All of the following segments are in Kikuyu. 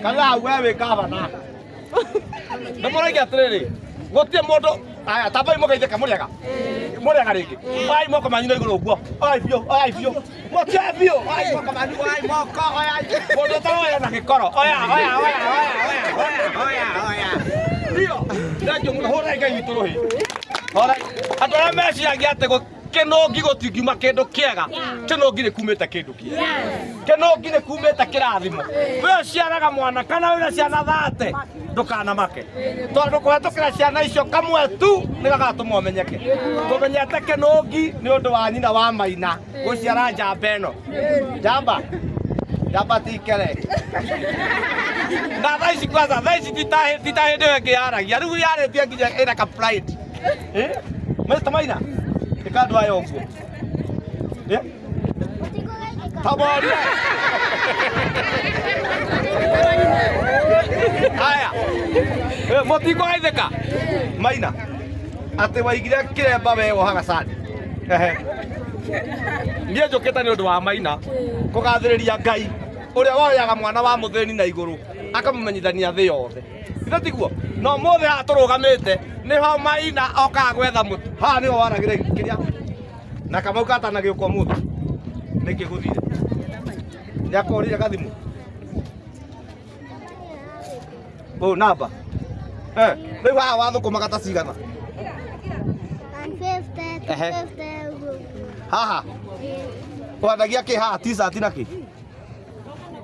Kana hau we wĩ gavana. Nĩ mũroiga atĩrĩrĩ, gũtirĩ mũndũ aya tambai mũgeithĩke mũrĩega. Mũrĩega rĩngĩ. Oyai moko manyu na igũrũ ũguo. Oyai biũ, oyai biũ. Mũtioe biũ. Oyai moko manyu, oyai moko, oyai. Mũndũ ũtaroya na gĩkoro. Oya, oya, oya, oya, oya, oya, oya, oya. Ndio. Thengiũ mũno. Hũrai Ngai witũ rũhĩ. Hũrai. Andũ arĩa meciragia atĩ kĩnũngi gũtingiuma kĩndũ kĩega, kĩnũngi nĩ kumĩte kĩndũ kĩega. Kĩnũngi nĩ kumĩte kĩrathimo. We ũciaraga mwana kana wĩna ciana thate, ndũkanamake, tondũ kũhetũkĩra ciana icio kamwe tu nĩ gagatũma ũmenyeke. Tũmenyete kĩnũngi nĩ ũndũ wa nyina wa Maina gũciara njamba ĩno. Njamba njamba ti kere. Na thaa ici kwanza, thaa ici ti ta hĩndĩ ĩyo ĩngĩ yaragia, rĩu yarĩtie nginya ĩna ka pride. Eh? Mr. Maina, ĩka andũ aya ũguo. Eh? Taboria. Aya. Eh, mũtikũgeithĩka. Maina, atĩ waigire kĩremba we wohaga cani. Ehe. Niĩ njũkĩte nĩ ũndũ wa Maina kũgathĩrĩria Ngai ũrĩa woyaga mwana wa mũthĩni na igũrũ akamũmenyithania thĩ yothe. Ithe tiguo? Na ũmũthĩ haha tũrũgamĩte nĩho Maina okaga gwetha mũtu. Haha nĩho waragĩra kĩrĩa na Kamau katanagĩũka ũmũthĩ. Nĩkĩ gũthire? Nĩakorire gathimũ? Ũ namba. Eh, rĩu haha wathũkũmaga ta cigana? 150, Ehe. 250 ũguo. Haha wendagia kĩ haha t-shirt na kĩ?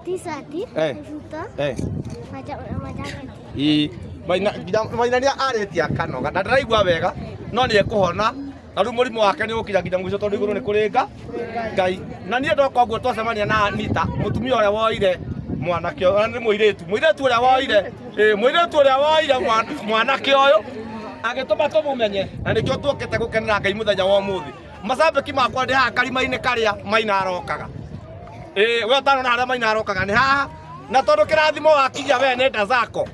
T-shirt, Eh. mĩbuto, Eh. majaketi. Ĩĩ. Maina nginya Maina nĩ arĩtie akanoga na ndaraigua wega no nĩ ekũhona na rĩu mũrimũ wake nĩ ũgũkinya nginya mũico tondũ igũrũ nĩ kũrĩ Ngai. Na niĩ ndoka ũguo twacemania na Anita, mũtumia ũrĩa woire mwanake ũyũ, nĩ mũirĩtu, mũirĩtu ũrĩa woire, ĩĩ, mũirĩtu ũrĩa woire mwanake ũyũ agĩtũma tũmũmenye, na nĩkĩo tuokĩte gũkenera Ngai mũthenya wa ũmũthĩ. Macambĩki makwa ndĩ haha karima-inĩ karĩa Maina arokaga. Ĩĩ, we ũtanona harĩa Maina arokaga nĩ haha, na tondũ kĩrathimo wakinya we nenda zako.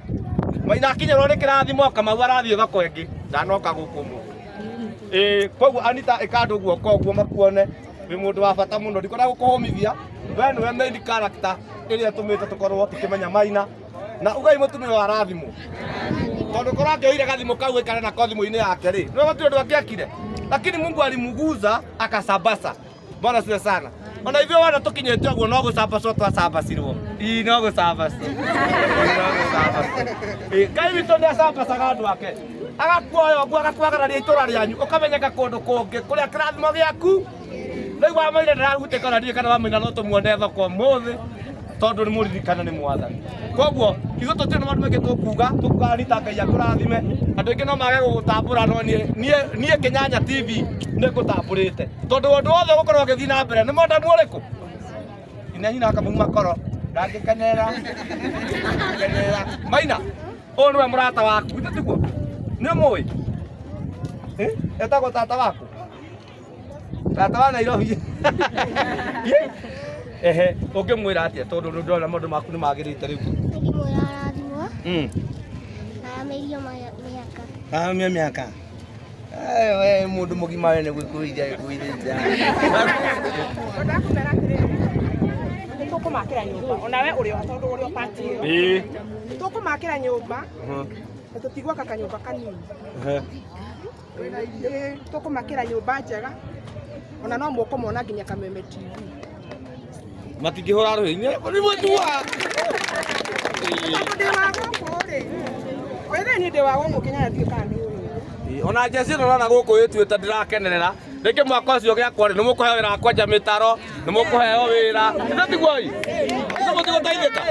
Maina akinyĩrwo nĩ kĩrathimo, Kamau arathiĩ thoko ĩngĩ, ndanoka gũkũ ũmũthĩ. Ĩĩ, koguo Anita ĩka andũ guoko ũguo makuone wĩ mũndũ wa bata mũno, ndikwenda gũkũhũmithia, we nĩwe main character ĩrĩa ĩtũmĩte tũkorwo tũkĩmenya Maina, na ugai mũtumia ũyũ arathimwo, tondũ korwo angĩoire gathimũ kau aikare nako thimũ-inĩ yake rĩ, nĩwe gũtirĩ ũndũ angĩekire, lakini Mungu alimuguza akasabasa. Bwana siwe sana. Ona ithuĩ wona tũkinyĩte ũguo no gũcambacwo twacambacirwo. Ii no gũcambacwo. Ii no gũcambacwo. Ii, Ngai witũ nĩ acambacaga andũ ake. Agakuoya ũguo agakwagararia itũra rĩanyu ũkamenyeka kũndũ kũngĩ kũrĩa kĩrathimo gĩaku. Rĩu Wamaina ndarahutĩka na ndiũĩ kana Wamaina no tũmuone thoko ũmũthĩ tondũ nĩ mũririkane nĩ mwathani. Koguo ithuĩ tũtirĩ na maũndũ maingĩ tũkuga, tũkuga Anita Ngai akũrathime. Andũ aingĩ no mage gũgũtambũra no niĩ niĩ niĩ Kĩnyanya TV nĩ ngũtambũrĩte. Tondũ ũndũ wothe ũgũkorwo ũgĩthiĩ na mbere nĩ mwenda ũrĩkũ? Nginya nyina akamuma koro ndangĩkenerera kenerera. Maina, ũyũ nĩwe mũrata waku, githĩ tiguo? Nĩ ũmũĩ? Eh? Etagwo tata waku? Tata wa Nairobi. Ehe, ũngĩmwĩra atĩa tondũ nĩ ndĩrona maũndũ maku nĩ magĩrĩte rĩu? Ngĩmwĩra arathimwo na amĩrio mĩaka. Aramia mĩaka. Eh, we mũndũ mũgima we nĩ gwĩkũithia gwĩkũithĩte. Ndakũmera atĩrĩrĩ, nĩ tũkũmakĩra nyũmba onawe ũrĩ o tondũ ũrĩ o pati ĩyo. Ĩĩ. Nĩ tũkũmakĩra nyũmba na tũtigwaka kanyũmba kanini. Nĩ tũkũmakĩra nyũmba njega ona no mũkũmona nginya Kameme TV. Matingĩhũra rũhĩ. Nĩ mũtua. Tondũ ndĩ wa gũkũ rĩ, wethe niĩ ndĩ wa gũkũ Kĩnyanya ndiũĩ kana nĩ ũĩ. Ona njeci ĩno ũrona gũkũ ĩtuĩte ndĩrakenerera. Rĩngĩ mwaka ũcio gĩakwa rĩ, nĩ mũkũheo wĩra wa kwenja mĩtaro, nĩ mũkũheo wĩra. Ithe tiguo ĩ? Ithe mũtigũteithĩka?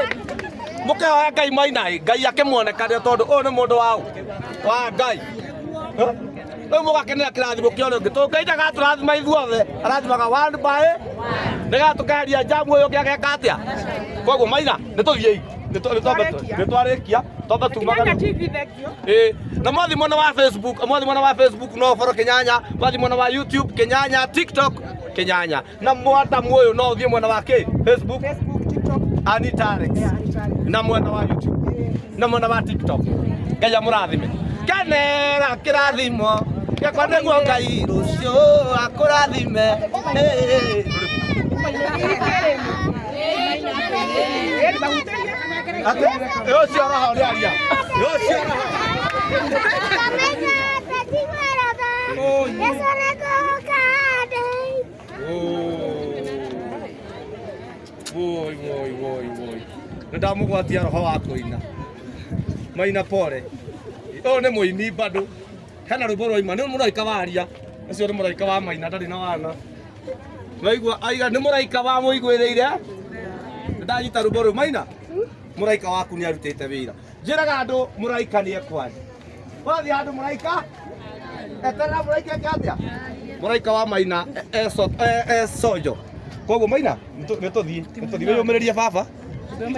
Mũkĩhoya Ngai Maina ĩ, Ngai akĩmuonekane tondũ ũyũ nĩ mũndũ wa ũ? Wa Ngai. Rĩu mũgakenera kĩrathimo kĩa ũrĩa ũngĩ. Tondũ Ngai ndagatũrathima ithuothe, arathimaga one by nĩgetha tũkeheria njamu ũyũ ũngĩ ageka atĩa? Koguo Maina, nĩ tũthiĩi. Nĩ twarĩkia, twambe tumagare. Kĩnyanya TV thengio. Ĩĩ, na mwathi mwena wa Facebook, mwathi mwena wa Facebook no follow Kĩnyanya, mwathi mwena wa YouTube Kĩnyanya, TikTok Kĩnyanya. Na mwatamu ũyũ no ũthiĩ mwena wa kĩ? Facebook Facebook, TikTok, Anita Alex. yeah, Anita Alex. Na mwena wa YouTube na mwena wa TikTok. Ngai amũrathime. Kenera kĩrathimo gĩakwa nĩguo Ngai rũciũ akũrathime. Ĩĩ. Atĩ ũcio roho ũrĩaria. Ũcio roho. Woi woi woi woi. Nĩ ndamũgwatia roho wa kũina. Maina pole. Ũyũ nĩ mũini bado. Hena rwĩmbo rwaima nĩ mũraika waria. Ũcio nĩ mũraika wa Maina ndarĩ na wana. Waigua aiga nĩ mũraika wa mũiguĩrĩire. Nĩ ndanyita rwĩmbo rũu Maina. Mũraika waku nĩ arutĩte wĩra. Njĩraga andũ mũraika nĩ ekwaria. Wathiĩ handũ mũraika eterera mũraika eke atĩa? Mũraika wa Maina ecojo. Koguo Maina nĩ tũthiĩ wĩyũmĩrĩrie baba. Ĩ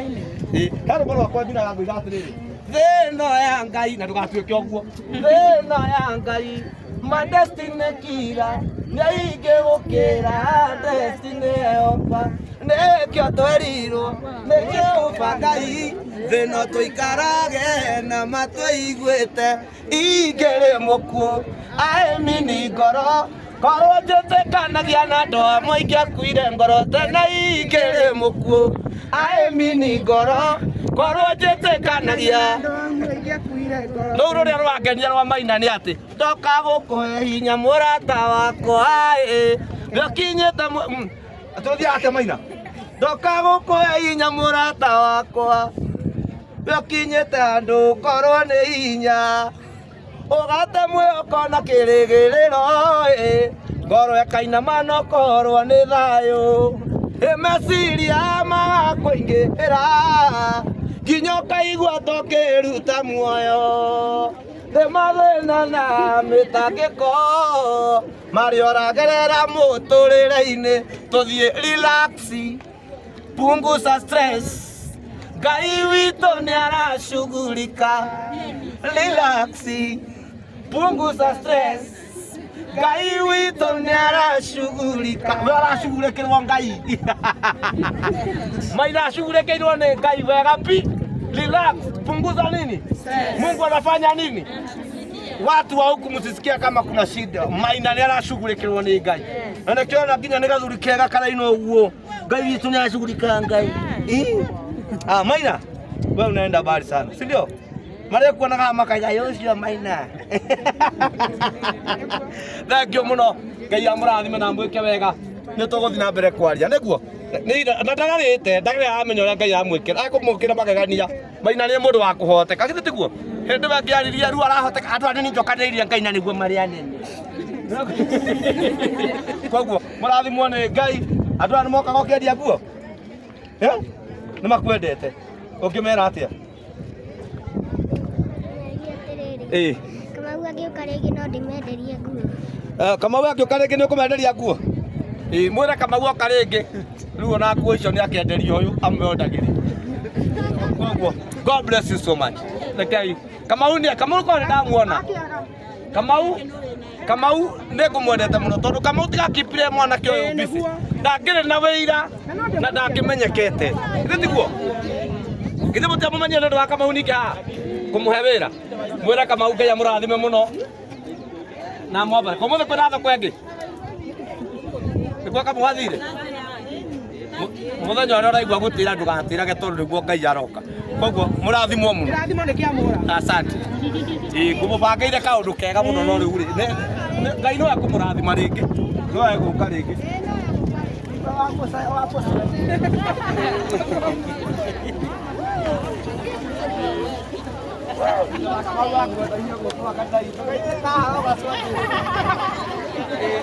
he rwĩmbo rwakwa njinaga ngoiga atĩrĩrĩ, thĩ ĩno ya Ngai na ndũgatuĩke ũguo, thĩ ĩno ya Ngai my destiny kira nĩ aingĩ gũkĩra destiny Jehova nĩkĩo twerirwo nĩ Jehova Ngai thĩ no tũikarage na matũiguĩte ingĩrĩ mũkuũ aemini ngoro korwo njĩtĩkanagia na andũ amwe ingĩakuire ngoro tene ingĩrĩ mũkuũ aemini ngoro korwo njĩtĩkanagia rũu rũrĩa rwangenia rwa Maina nĩ atĩ ndoka gũkũhe hinya mũrata wakwa ĩ nĩũkinyĩte tũthiaga atĩa Maina ndoka gũkũhe hinya mũrata wakwa nĩũkinyĩte handũ korwo nĩ hinya ũgate mwĩhoko na kĩrĩgĩrĩro ĩ ngoro ĩkainama no korwo nĩ thayũ ĩ meciria magakũingĩra nginya ũkaigua tũkĩruta muoyo nĩ mathĩna na mĩtangĩko marĩa ũragerera mũtũrĩre-inĩ tũthiĩ relax punguza stress Ngai witũ nĩ arashughulika relax punguza stress Ngai witũ nĩ arashughulika we arashughulĩkĩrwo Ngai Maina ashughulĩkĩirwo nĩ Ngai wega pi relax punguza nini Mungu anafanya nini watu wa huku msisikia kama kuna shida Maina nĩ arashughulĩkĩrwo nĩ Ngai na nĩkĩona nginya nĩ gathuri kega karaina ũguo Ngai witũ nĩ arashughulika Ngai. Ah, Maina wewe unaenda mbali sana si ndio? Marĩa kuonaga makaiga ũcio Maina. Thank you mũno Ngai amũrathime na mwĩke wega nĩ tũgũthiĩ na mbere kwaria nĩguo na ndararĩte ndarĩ aramenya ũrĩa Ngai aramwĩkĩra akũmũkĩra magegania Maina nĩ mũndũ wa kũhoteka githĩ tiguo hĩndĩ ĩyo angĩaririe rĩu arahoteka andũ anini njokanĩrĩirie Ngai na nĩguo marĩ anene koguo mũrathimwo nĩ Ngai andũ aya nĩ mokaga ũkĩendia nguo nĩ makwendete ũngĩmera atĩa? Ĩ Kamau angĩũka rĩngĩ no ndĩmenderie nguo. Kamau angĩũka rĩngĩ nĩ ũkũmenderia nguo? Ĩ mwĩre Kamau oka rĩngĩ rĩu ona nguo icio nĩ akĩenderia ũyũ amwendagĩrie. Koguo God bless you so much. Rekei Kamau nĩ Kamau korwo nĩ ndamuona Kamau nĩ ngũmwendete mũno tondũ Kamau tigakipire mwanake ũyũ busy ndangĩrĩ na wĩira na ndangĩmenyekete githĩ tiguo githĩ mũtiamũmenyire nĩ ũndũ wa Kamau ningĩ haha kũmũhe wĩra mwĩre Kamau Ngai amũrathime mũno na mwambare kũmũthĩ kwĩna thoko ĩngĩ nĩkuo Kamau athire mũthenya ũrĩa ũraigua gũtĩra ndũgatĩrage tondũ nĩguo Ngai aroka koguo mũrathimwo mũno Kĩrathimo nĩ kĩa mũra. Asante. Ĩ ngũmũbangĩire kaũndũ kega mũno no rĩu rĩ Ngai no ekũmũrathima rĩngĩ no egũka rĩngĩ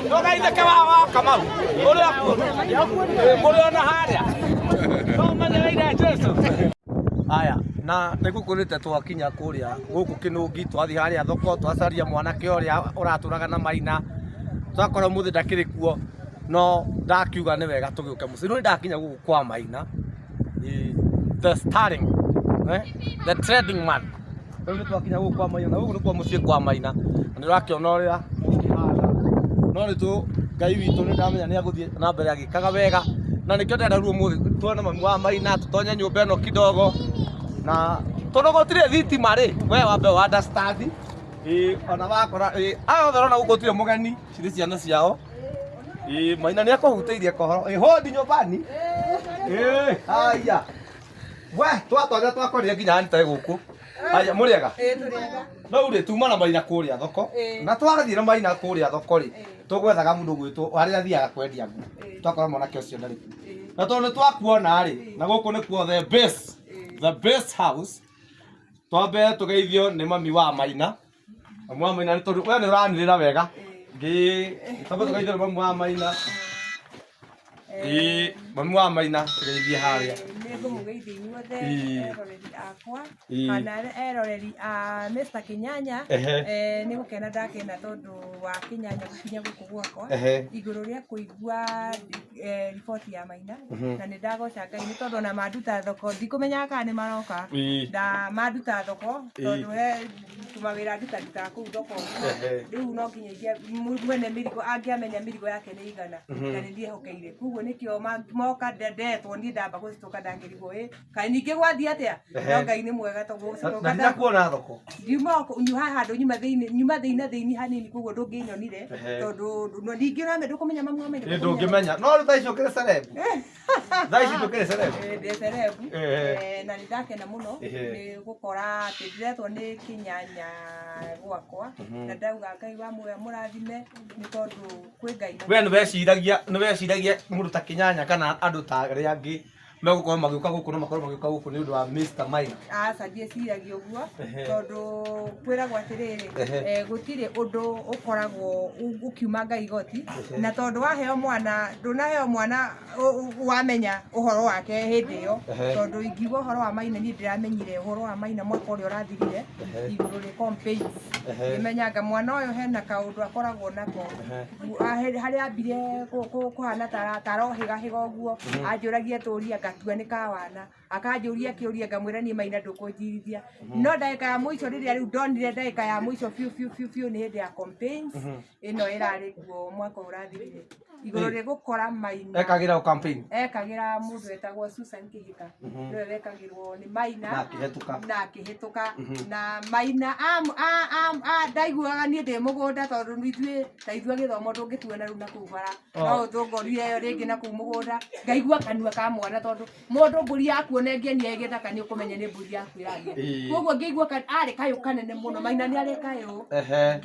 Ndũgaithĩke wa Kamau ũrĩa kuo mũrĩ ona harĩa no menyereire Jesũ. Aya na nĩgũkũrĩte twakinya kũrĩa gũkũ Kĩnũngi twathiĩ harĩa thoko twacaria mwanake ũrĩa ũratũraga na Maina twakora mũthĩ ndakĩrĩ kuo no ndakiuga nĩ wega tũgĩũke mũciĩ no ndakinya gũkũ kwa Maina the starring the trading man rĩu nĩ twakinya gũkũ kwa Maina na gũkũ nĩkuo mũciĩ kwa Maina na nĩ ũrakĩona ũrĩa mũkĩhana no nĩ tũ Ngai witũ nĩ ndamenya nĩ agũthiĩ na mbere agĩkaga wega na nĩkĩo ndĩrenda rĩu ũmũthĩ tuone mami wa Maina tũtonye nyũmba ĩno kidogo na tondũ gũtirĩ thitima rĩ we wambe wa understand ĩ ona wakora ĩ aya othe ũrona gũkũ gũtirĩ mũgeni cirĩ ciana ciao ĩ Maina nĩ akũhutĩirie kohoro ĩ hodi nyũmbani ĩ haya We twatwanya twakorire nginya Anita gũkũ. Aya mũrĩega? Ĩĩ tũrĩega. No rĩ tuma na Maina kũrĩa thoko. Ĩĩ. Na twathiĩ na Maina kũrĩa thoko rĩ, Ĩĩ. tũgwethaga mũndũ gwĩtwo harĩa athiaga kwendia nguo. Ĩĩ. Twakora mwanake ũcio ndarĩ kuo. Ĩĩ. Na tondũ nĩ twakuona rĩ, Ĩĩ. na gũkũ nĩkuo the best, Ĩĩ. the best house. Twambe tũgeithio nĩ mami wa Maina. Mami wa Maina nĩ tondũ we nĩ ũranĩrĩra wega. Ngĩ twambe tũgeithio nĩ mami wa Maina. Ĩĩ, mami wa Maina tũgeithie harĩa. Nĩ ngũmũgeithia inyuothe Ĩĩ. eroreri akwa Ĩĩ. kana eroreri a Mr. Kinyanya. Ehe. Nĩ gũkena ndakena tondũ wa Kinyanya gũkinya gũkũ gwakwa Ehe. igũrũ rĩa kũigua riboti ya Maina na nĩ ndagoca Ngai nĩ tondũ ona manduta thoko ndikũmenyaga kana nĩ maroka. Ĩĩ. Nda manduta thoko Ĩĩ. tondũ he tumawĩra ndutarutaga kũu thoko Ehe. rĩu no nginya mwene mĩrigo angĩamenya mĩrigo yake nĩ igana na nĩ ndiehokeire koguo nĩkĩo moka ndetwo niĩ ndamba gũcitũka ndangĩrigwo ĩ kaĩ ningĩ gwathiĩ atĩa Ehe. no Ngai nĩ mwega tondũ Na gũcitũka ndinakuona thoko. ndiuma nyuma handũ nyuma thĩinĩ nyuma thĩinĩ na thĩinĩ hanini koguo ndũngĩnyonire Ehe. tondũ ningĩ ũramenya ndũkũmenya mamu wa Maina Ĩ ndũngĩmenya. No rĩu thaa ici ũkĩrĩ celeb. Thaa ici ndũkĩrĩ celeb. Ndĩ celeb. Ehe. Na nĩ ndakena mũno Ehe. nĩ gũkora atĩ ndĩretwo nĩ Kinyanya gwakwa na ndauga Ngai wa muoyo mũrathime nĩ tondũ kwĩ Ngai We nĩ weciragia mũndũ ta Kinyanya kana andũ ta arĩa angĩ megũkorwo magĩũka gũkũ no makorwo magĩũka gũkũ nĩ ũndũ wa Mr. Maina. Aca ndiĩciragia ũguo Ehe. tondũ kwĩragwo atĩrĩrĩ Ehe. gũtirĩ ũndũ ũkoragwo ũkiuma Ngai igoti na tondũ waheo mwana ndũnaheo mwana wamenya ũhoro wake hĩndĩ ĩyo Ehe. tondũ ingiuga ũhoro wa Maina niĩ ndĩramenyire ũhoro wa Maina mwaka ũrĩa ũrathirire Ehe. igũrũ rĩ campaigns Ehe. ngĩmenyanga mwana ũyũ hena kaũndũ akoragwo nako Ehe. Harĩa ambire kũhana tarohĩgahĩga ũguo anjũragia tũria ngatua nĩ kawana akanjũria kĩũria ngamwĩra niĩ Maina ndũkũnjirithia no ndagĩka ya mũico rĩrĩa rĩu ndonire ndagĩka ya mũico biũ biũ biũ biũ nĩ hĩndĩ ya campaigns ĩno ĩrarĩ kuo mwaka ũyũ ũrathirire igũrũ rĩ gũkora Maina Ekagĩra o campaign. ekagĩra mũndũ wetagwo Susan Kĩhĩka nĩwe wekagĩrwo nĩ Maina Na akĩhetũka. na akĩhĩtũka na Maina ndaiguaga niĩ ndĩ mũgũnda tondũ ithuĩ ta ithuĩ gĩthomo ndũngĩtuona rĩu na kũu bara no ũtũngorire ĩyo rĩngĩ na kũu mũgũnda ngaigua kanua ka mwana tondũ mũndũ mbũri yaku ona ĩngĩania ĩgĩthaka nĩ ũkũmenya nĩ mbũri yaku ĩraria Ĩĩ. koguo ngĩigua arĩ kayũ kanene mũno Maina nĩ arĩ kayũ Ehe.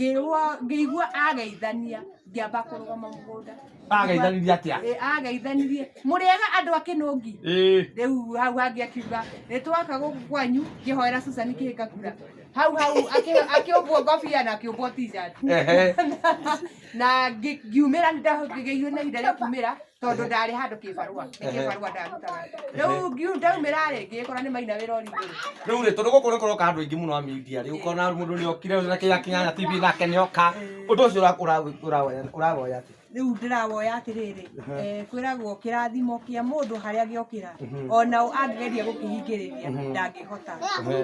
ngĩigua ageithania ngĩamba kũrũgama mũgũnda. Ageithanirie atĩa? Ĩ, ageithanirie mũrĩega andũ a Kĩnũngi. Ĩĩ. Rĩu hau hangĩ akiuga nĩ twaka gũkũ kwanyu ngĩhoera Susan Kĩhĩka kura hau hau akĩũmbwo ngobia na akĩũmbwo t-shirt. Ehe. Na ngiumĩra nĩ ndagĩire na ihinda rĩa kumĩra tondũ ndarĩ handũ kĩbarũa nĩ kĩbarũa ndarutaga rĩu ndaumĩra rĩ ngĩkora nĩ Maina wĩra ũrĩ igũrũ. Rĩu rĩ tondũ gũkũ nĩ kũroka andũ aingĩ mũno a media rĩ ũkona mũndũ nĩ okire na kĩrĩa Kinyanya TV nake nĩ oka ũndũ ũcio ũrawoya atĩa? Rĩu ndĩrawoya atĩrĩrĩ kwĩragwo kĩrathimo kĩa mũndũ harĩa gĩokĩra onao angĩgeria gũkĩhingĩrĩria ndangĩhota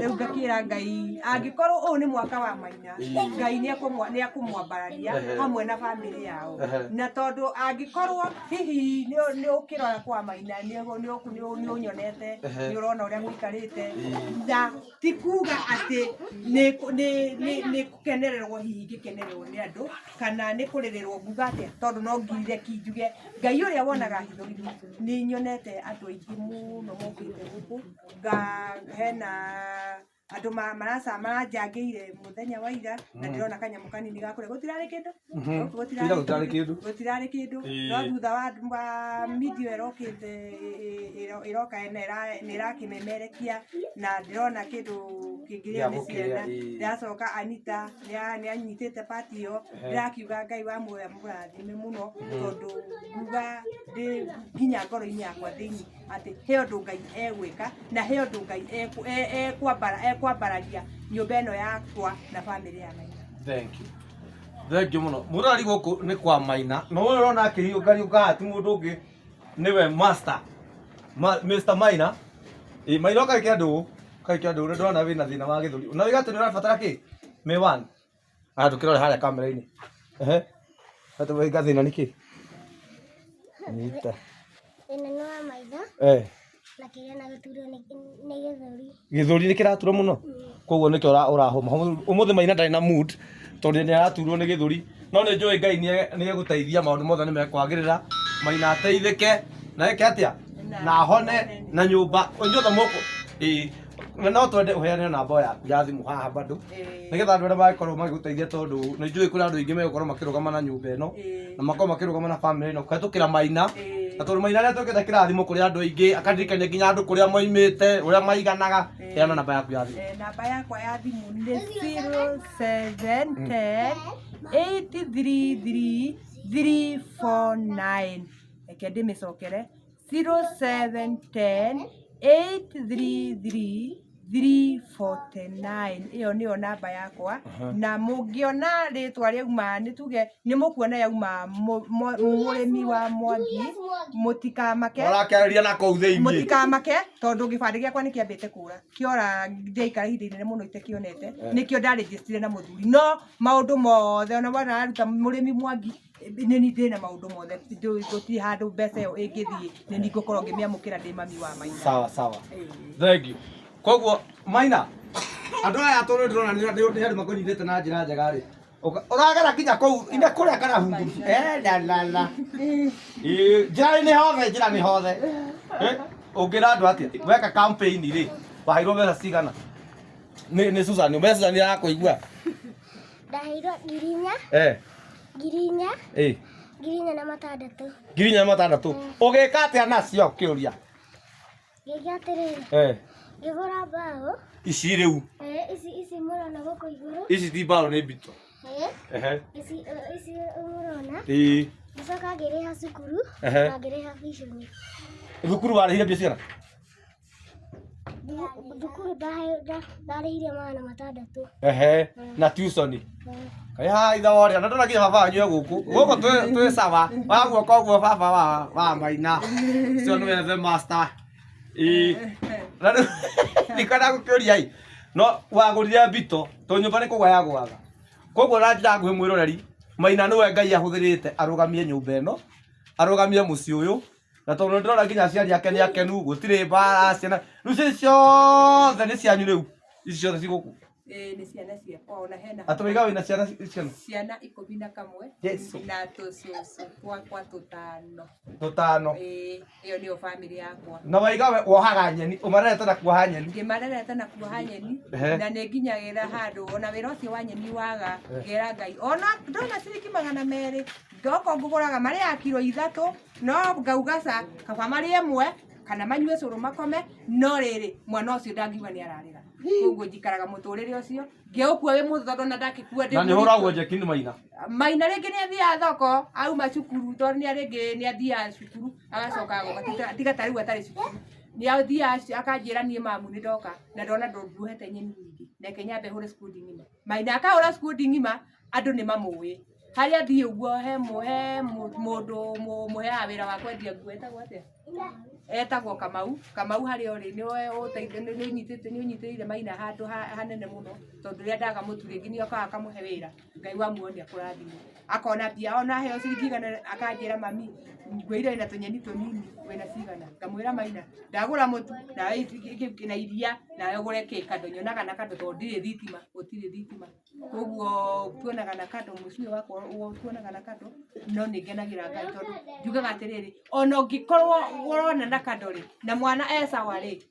rĩu ngakĩra Ngai angĩkorwo ũyũ nĩ mwaka wa Maina Ngai nĩ ekũmwambararia hamwe na bamĩrĩ yao na tondũ angĩkorwo hihi nĩ ũkĩrora kwa Maina nĩ ũnyonete nĩ ũrona ũrĩa gũikarĩte na ti kuga atĩ nĩ kũkenererwo hihi ngĩkenererwo nĩ andũ kana nĩ kũrĩrĩrwo nguga atĩa tondũ no ngirire ki njuge Ngai ũrĩa wonaga hitho-inĩ nĩ nyonete andũ aingĩ mũno mokĩte gũkũ hena andũ maranjangĩire mũthenya wa ira na ndĩrona kanyamũ kanini ga kũrĩa gũtirarĩ kĩndũ gũkũ Ira gũtirarĩ kĩndũ. gũtirarĩ kĩndũ no thutha wa media ĩrokĩte ĩroka na ĩrakĩmemerekia na ndĩrona kĩndũ kĩngĩrĩo nĩ ciana ndĩracoka Anita nĩ anyitĩte part ĩyo ndĩrakiuga Ngai wa muoyo amũrathime mũno tondũ nguga ndĩ nginya ngoro-inĩ yakwa thĩinĩ atĩ he ũndũ Ngai egwĩka na he ũndũ Ngai ekwambararia nyũmba ĩno yakwa na bamĩrĩ ya Maina. Thank you. Thank you mũno. Mũrari gũkũ nĩ kwa Maina. Na ũyũ ũrona akĩriũngariũnga ti mũndũ ũngĩ nĩwe master. Mr. Maina. Ĩ Maina ũkarĩkia ndũgũ. Ũkarĩkia ndũgũ nĩ ndĩrona wĩna thĩna wa gĩthũri. Na wĩga atĩ nĩ ũrabatara kĩ? Mĩwani. Aya tũkĩrore harĩa kamera-inĩ. Ehe. Atĩ wĩga thĩna nĩ kĩ? Nyita. Thĩna nĩ wa maitho na kĩrĩa na gũturwo nĩ gĩthũri. Gĩthũri nĩ kĩraturwo mũno koguo nĩkĩo ũrahũma ũmũthĩ Maina ndarĩ na mood tondũ nĩ araturwo nĩ gĩthũri no nĩ njũĩ Ngai nĩ egũteithia maũndũ mothe nĩ mekwagĩrĩra Maina ateithĩke na eke atĩa na ahone na nyũmba inyuothe mũkũ Ĩĩ, na no twende ũheane namba yaku ya thimũ haha bado Ĩĩ. nĩgetha andũ arĩa mangĩkorwo magĩgũteithia tondũ nĩ njũĩ kũrĩ andũ aingĩ megũkorwo makĩrũgama na nyũmba ĩno Ĩĩ. na makorwo makĩrũgama na family ĩno kũhetũkĩra Maina. Ĩĩ. Na tondũ Maina nĩ atuĩkĩte kĩrathimo kũrĩ andũ aingĩ, akaririkania nginya andũ kũrĩa moimĩte, ũrĩa maiganaga. Ĩĩ. Heana namba yaku ya thimũ. Namba yakwa ya thimũ nĩ 0710 833 349. Reke ndĩmĩcokere, 0710 833 349. Ĩyo nĩyo namba yakwa, na mũngĩona rĩtwa rĩauma, nĩ tuge nĩ mũkuona yauma mũrĩmi wa Mwangi, mũtikamake. Ũrakĩarĩria na kũu thĩinĩ. Mũtikamake, tondũ gĩbandĩ gĩakwa nĩ kĩambĩte kũra, kĩora ndiaikara ihinda inene mũno itekĩonete, nĩkĩo ndarĩnjĩstire na mũthuri, no maũndũ mothe ona mwana aruta mũrĩmi Mwangi, nĩ ni ndĩna maũndũ mothe, gũtirĩ handũ mbeca ĩyo ĩngĩthiĩ, nĩ ni ngũkorwo ngĩmĩamũkĩra ndĩ mami wa Maina. Sawa sawa. Ĩĩ. Thank you. Koguo Maina, andũ aya tondũ ndĩrona nĩ andũ makũnyitĩte na njĩra njega rĩ. Ũragera nginya kũu ine kũrĩa kana hungu. La la la. Ĩĩ, njĩra nĩ hothe, njĩra nĩ hothe. Ũngĩra andũ atĩa? Weka campaign rĩ, waheirwo mbeca cigana? Nĩ Susan, mbeca Susan arakũigua. Ndaheirwo 4,000. 4,000. 4,600. 4,600. Ũgĩka atĩa nacio kĩũria? Ngĩka atĩrĩrĩ. Ngĩgũra mbaũ. Ici rĩu. Ici mũrona gũkũ igũrũ. Ici ti mbaũ nĩ mbito. Ici mũrona. Ngĩcoka ngĩrĩha cukuru na ngĩrĩha tuition. Thukuru warĩhire mbia cigana? Thukuru ndarĩhire 600. Na tuition. Kaĩ haha ithe wa ũrĩa, na ndona nginya baba wanyu e gũkũ. Gũkũ twĩ sawa. Wa guoko ũguo baba wa Maina. Ũcio nĩwe the master. Ĩĩ. Na rĩu ndikwenda gũkĩũria ĩ. No wagũrire mbito, tondũ nyũmba nĩ kũgwa yagũaga. Koguo na njĩra nguhĩ mwĩroreri, Maina nĩwe Ngai ahũthĩrĩte arũgamie nyũmba ĩno, arũgamie mũciĩ ũyũ. Na tondũ nĩndĩrona nginya aciari ake nĩ akenu, gũtirĩ mbara, ciana. Rĩu ciana ciothe nĩ cianyu rĩu. Ici ciothe ci gũkũ. Ĩĩ, nĩ ciana ciakwa, ona hena Atĩ waiga wĩna ciana ciana? Ciana 11. Jesu. Na tũcũcũ twakwa 5. 5. Ĩĩ, ĩyo nĩyo family yakwa. Na waiga we wohaga nyeni, ũmarerete na kuoha nyeni. Ngĩmarerete na kuoha nyeni, na nĩ nginyagĩra handũ ona wĩra ũcio wa nyeni waga, ngera Ngai ona ndona ciringi 200, ngoko ngũgũraga marĩaga kiro 3, no ngauga ca kaba marĩe 1 kana manyue cũrũ makome, no rĩrĩ mwana ũcio ndangiuga nĩ ararĩra. Koguo njikaraga mũtũrĩre ũcio, ngĩũkua wĩ mũthũ tondũ ona ndakĩkua ndĩ Na nĩ mũritũ. ũhũragwo njeki nĩ Maina? Maina rĩngĩ nĩ athiaga thoko, auma cukuru, tondũ nĩ rĩngĩ nĩ athiaga cukuru, agacoka agoka, tiga ta rĩu atarĩ cukuru. Nĩ athiaga akanjĩra niĩ mamu nĩ ndoka, na ndona nduohete nyeni nyingĩ, reke nyambe hũre skundi ng'ima. Maina akahũra skundi ng'ima, andũ nĩ mamũĩ. Harĩa athiĩ ũguo he mũndũ mũheaga wĩra wa kwendia nguo, etagwo atĩa? Etagwo Kamau. Kamau harĩa ũrĩ nĩwe nĩ ũnyitĩrĩire Maina handũ hanene mũno, tondũ rĩrĩa ndaga mũtu rĩngĩ nĩ okaga akamũhe wĩra. Ngai wa muoyo nĩ akũrathime. Akona mbia, ona aheo ciringi 100 akanjĩra mami, ngwĩrire wĩna tũnyeni tũnini, wĩna cigana? Ngamwĩra Maina, ndagũra mũtu, nawe na iria, nawe ũgũre kĩ, kando nyonaga na kando tondũ ndirĩ thitima, gũtirĩ thitima. Koguo tuonaga na kando, mũciĩ ũyũ wakwa tuonaga na kando, no nĩ ngenagĩra Ngai tondũ njugaga atĩrĩrĩ, ona ũngĩkorwo ũrona na kando rĩ, na mwana e sawa rĩ,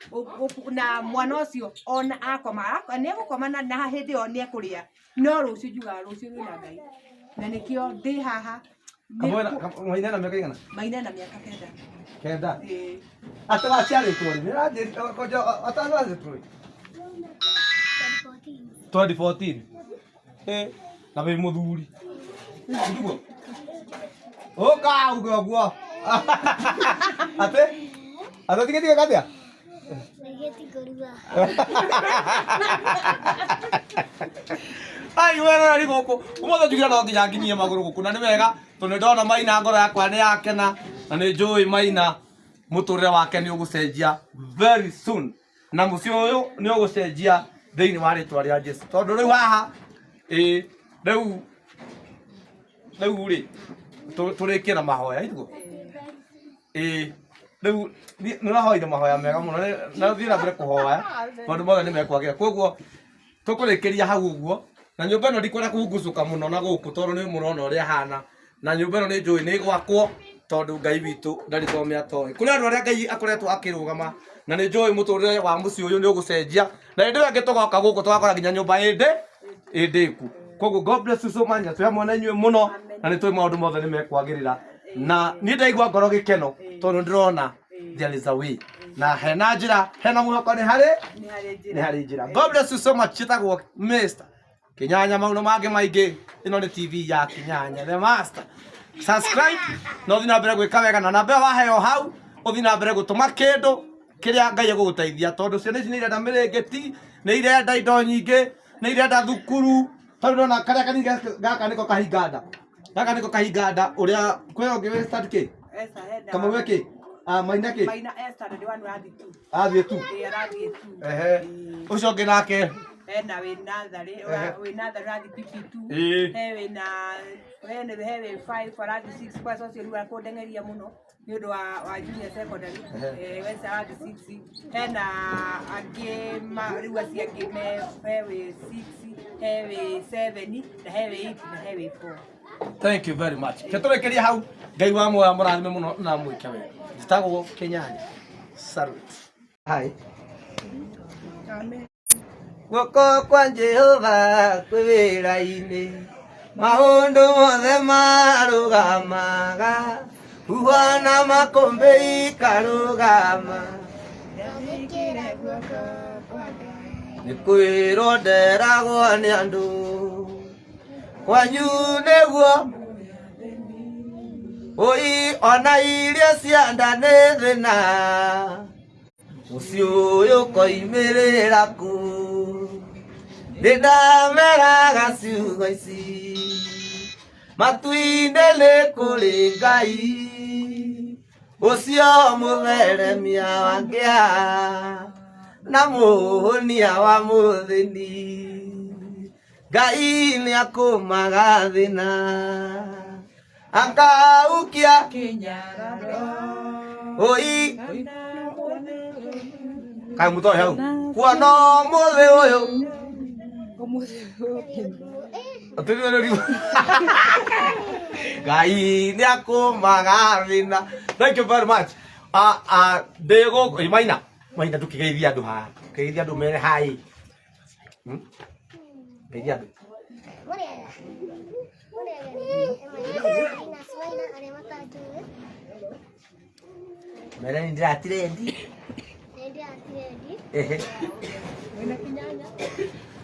na mwana ũcio ona akoma, nĩ egũkoma na hĩndĩ ĩyo nĩ ekũrĩa, no rũciũ njugaga rũciũ rwĩna Ngai. Na nĩkĩo ndĩ haha. Maina na mĩaka igana? Maina na mĩaka 9. 9? Ĩĩ. Atĩ waciarĩtwo rĩ? Nĩ ũranjĩra, atanaciarĩtwo rĩ? 2014. Na wĩ mũthuri. Nĩguo? Ũka uge ũguo. Atĩ? Atĩ tigĩtige katia? Nĩgĩtingũrua. Ai, we rora gũkũ. Ũmũthĩ njugire no nginya nginyie magũrũ gũkũ, na nĩ wega tondũ nĩ ndona Maina ngoro yakwa nĩ yakena, na nĩ njũĩ Maina mũtũrĩre wake nĩ ũgũcenjia very soon, na mũciĩ ũyũ nĩ ũgũcenjia thĩinĩ wa rĩtwa rĩa Jesu, tondũ rĩu haha, ĩĩ, rĩu rĩ, tũrĩkie na mahoya, ithuo? Ĩĩ, rĩu nĩ ũrahoire mahoya mega mũno, na ũthiĩ na mbere kũhoya, maũndũ mothe nĩ mekwagĩra. Koguo tũkũrĩkĩria hau ũguo, na nyũmba ĩno ndikwenda kũhungucũka mũno na gũkũ tondũ nĩ mũrona ũrĩa hana, na nyũmba ĩno nĩ njũĩ nĩ ĩgwakwo tondũ Ngai witũ ndarĩ thome atoĩ. Kũrĩ andũ arĩa Ngai akoretwo akĩrũgama Na nĩ njũĩ mũtũrĩre wa mũciĩ ũyũ nĩ ũgũcenjia, na hĩndĩ ĩyo ĩngĩ tũgoka gũkũ tũgakora nginya nyũmba ĩndĩ ĩndĩku. Koguo God bless you so much, na twĩ hamwe na inyuĩ mũno, na nĩ tũĩ maũndũ mothe nĩ mekwagĩrĩra. Na niĩ ndaigua ngoro gĩkeno tondũ ndĩrona there is a way, na hena njĩra, hena mwĩhoko, nĩ harĩ nĩ harĩ nĩ njĩra. Harĩ njĩra. God bless you so much. Njĩtagwo Mr. Kinyanya, maũndũ mangĩ maingĩ, ĩno nĩ TV ya Kinyanya the Master. Subscribe na ũthiĩ na mbere gwĩka wega, na namba ĩyo waheo hau ũthiĩ na mbere gũtũma kĩndũ kĩrĩa Ngai egũgũteithia, tondũ ciana ici nĩ irenda mĩrĩngĩti, nĩ irenda indo nyingĩ, nĩ irenda thukuru, tondũ ndona karĩa kanini gaka nĩko kahinganda, gaka nĩko kahinganda ũrĩa kwĩ ũngĩ wĩ start kĩ. Esther hena. Kamau ĩkĩ? Ah, Maina kĩ? Maina Esther nĩ one ũrathiĩ tu. Athiĩ tu. Ĩĩ, arathiĩ tu. Ehe, ũcio ũngĩ nake? Hena wĩ natharĩ. Ehe. Wĩ natharĩ ũrathiĩ PP2. Ĩĩ. He wĩna he wĩ 5 arathiĩ 6, kwanza ũcio rĩu akũndengeria mũno nĩ ũndũ wa junior secondary. Ehe. Eh, Wesa arathiĩ 6. Hena angĩ rĩu acio angĩ me he wĩ 6, he wĩ 7, na he wĩ 8, na he wĩ 4. Thank you very much. Ketũrĩkĩria hau, Ngai wa muoyo amũrathime mũno na mwĩke wega. Njĩtagwo Kenyanya. Salute. Hi. Amen. Guoko kwa Jehova kwĩ wĩra-inĩ, maũndũ mothe marũgamaga, huho na makũmbĩ ikarũgama. Ndathĩkĩra guoko kwa Ngai. Nĩ kwĩrwo nderagwo nĩ andũ kwanyu nĩguo ũi ona irio cia nda nĩ thĩna, mũciĩ ũyũ koimĩrĩra kũ, nĩ ndameraga ciugo ici, matu-inĩ nĩ kũrĩ Ngai ũcio mũtheremia wa ngĩa na mũhũnia wa mũthĩni. Ngai nĩ akũmaga thĩna akaukia ũi kaĩ mũtoĩ hau kuona ũmũthĩ ũyũ. Atĩrĩrĩ, rĩu. Ngai nĩ akũmaga thĩna. Thank you very much. Ah, ah, ndĩ gũkũ. Ĩ, Maina, Maina, ndũkĩgeithia andũ haha, kĩgeithia andũ mere hi. Geithia andũ. Mũrĩega. Mũrĩega. Ina Maina arĩa matanjũĩ. Mere nĩ ndĩratirendi. Nĩ ndĩratirendi. Ehe. Twĩna Kinyanya.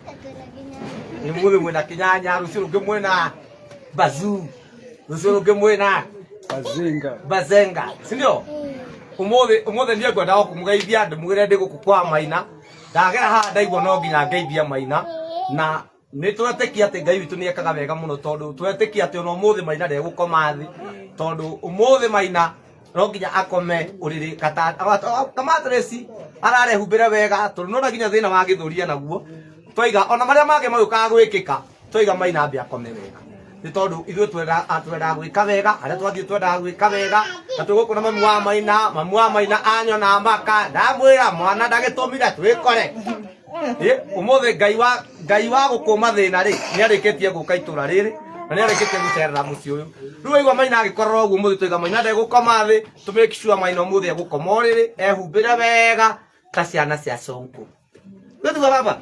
Twĩna Kinyanya. Nĩ mũthĩ mwĩna Kinyanya, rũciũ rũngĩ mwĩna Bazuu, rũciũ rũngĩ mwĩna Bazinga. Bazenga, si ndio? Umuthi umuthi niĩ ngwenda o kũmũgeithia, ndĩmwĩre ndĩ gũkũ kwa Maina. Ndagera haha ndaigua no nginya ngeithie Maina, na nĩ twetĩkia atĩ Ngai witũ nĩ ekaga wega mũno, tondũ twetĩkia atĩ ona ũmũthĩ Maina ndegũkoma thĩ, tondũ ũmũthĩ Maina no nginya akome ũrĩrĩ kamatresi ararehumbĩre wega, tondũ nona nginya thĩna wa gĩthũri naguo twaiga ona marĩa mangĩ magĩũkaga gwĩkĩka, twaiga Maina ambe akome wega, nĩ tondũ ithuĩ twendaga gwĩka wega harĩa twathiĩ, twendaga gwĩka wega, na twĩ gũkũ na mami wa Maina. Mami wa Maina anyona maka ndamwĩra mwana ndagĩtũmire twĩkore. Ĩ, ũmũthĩ Ngai wa gũkũma thĩna rĩ, nĩ arĩkĩtie gũka itũra rĩrĩ na nĩ arĩkĩtie gũcerera mũciĩ ũyũ. Rĩu waigua Maina agĩkorora ũguo ũmũthĩ, twaiga Maina ndegũkoma thĩ, tũ make sure Maina ũmũthĩ egũkoma ũrĩrĩ ehumbĩre wega ta ciana cia Sonko. Gĩtuga baba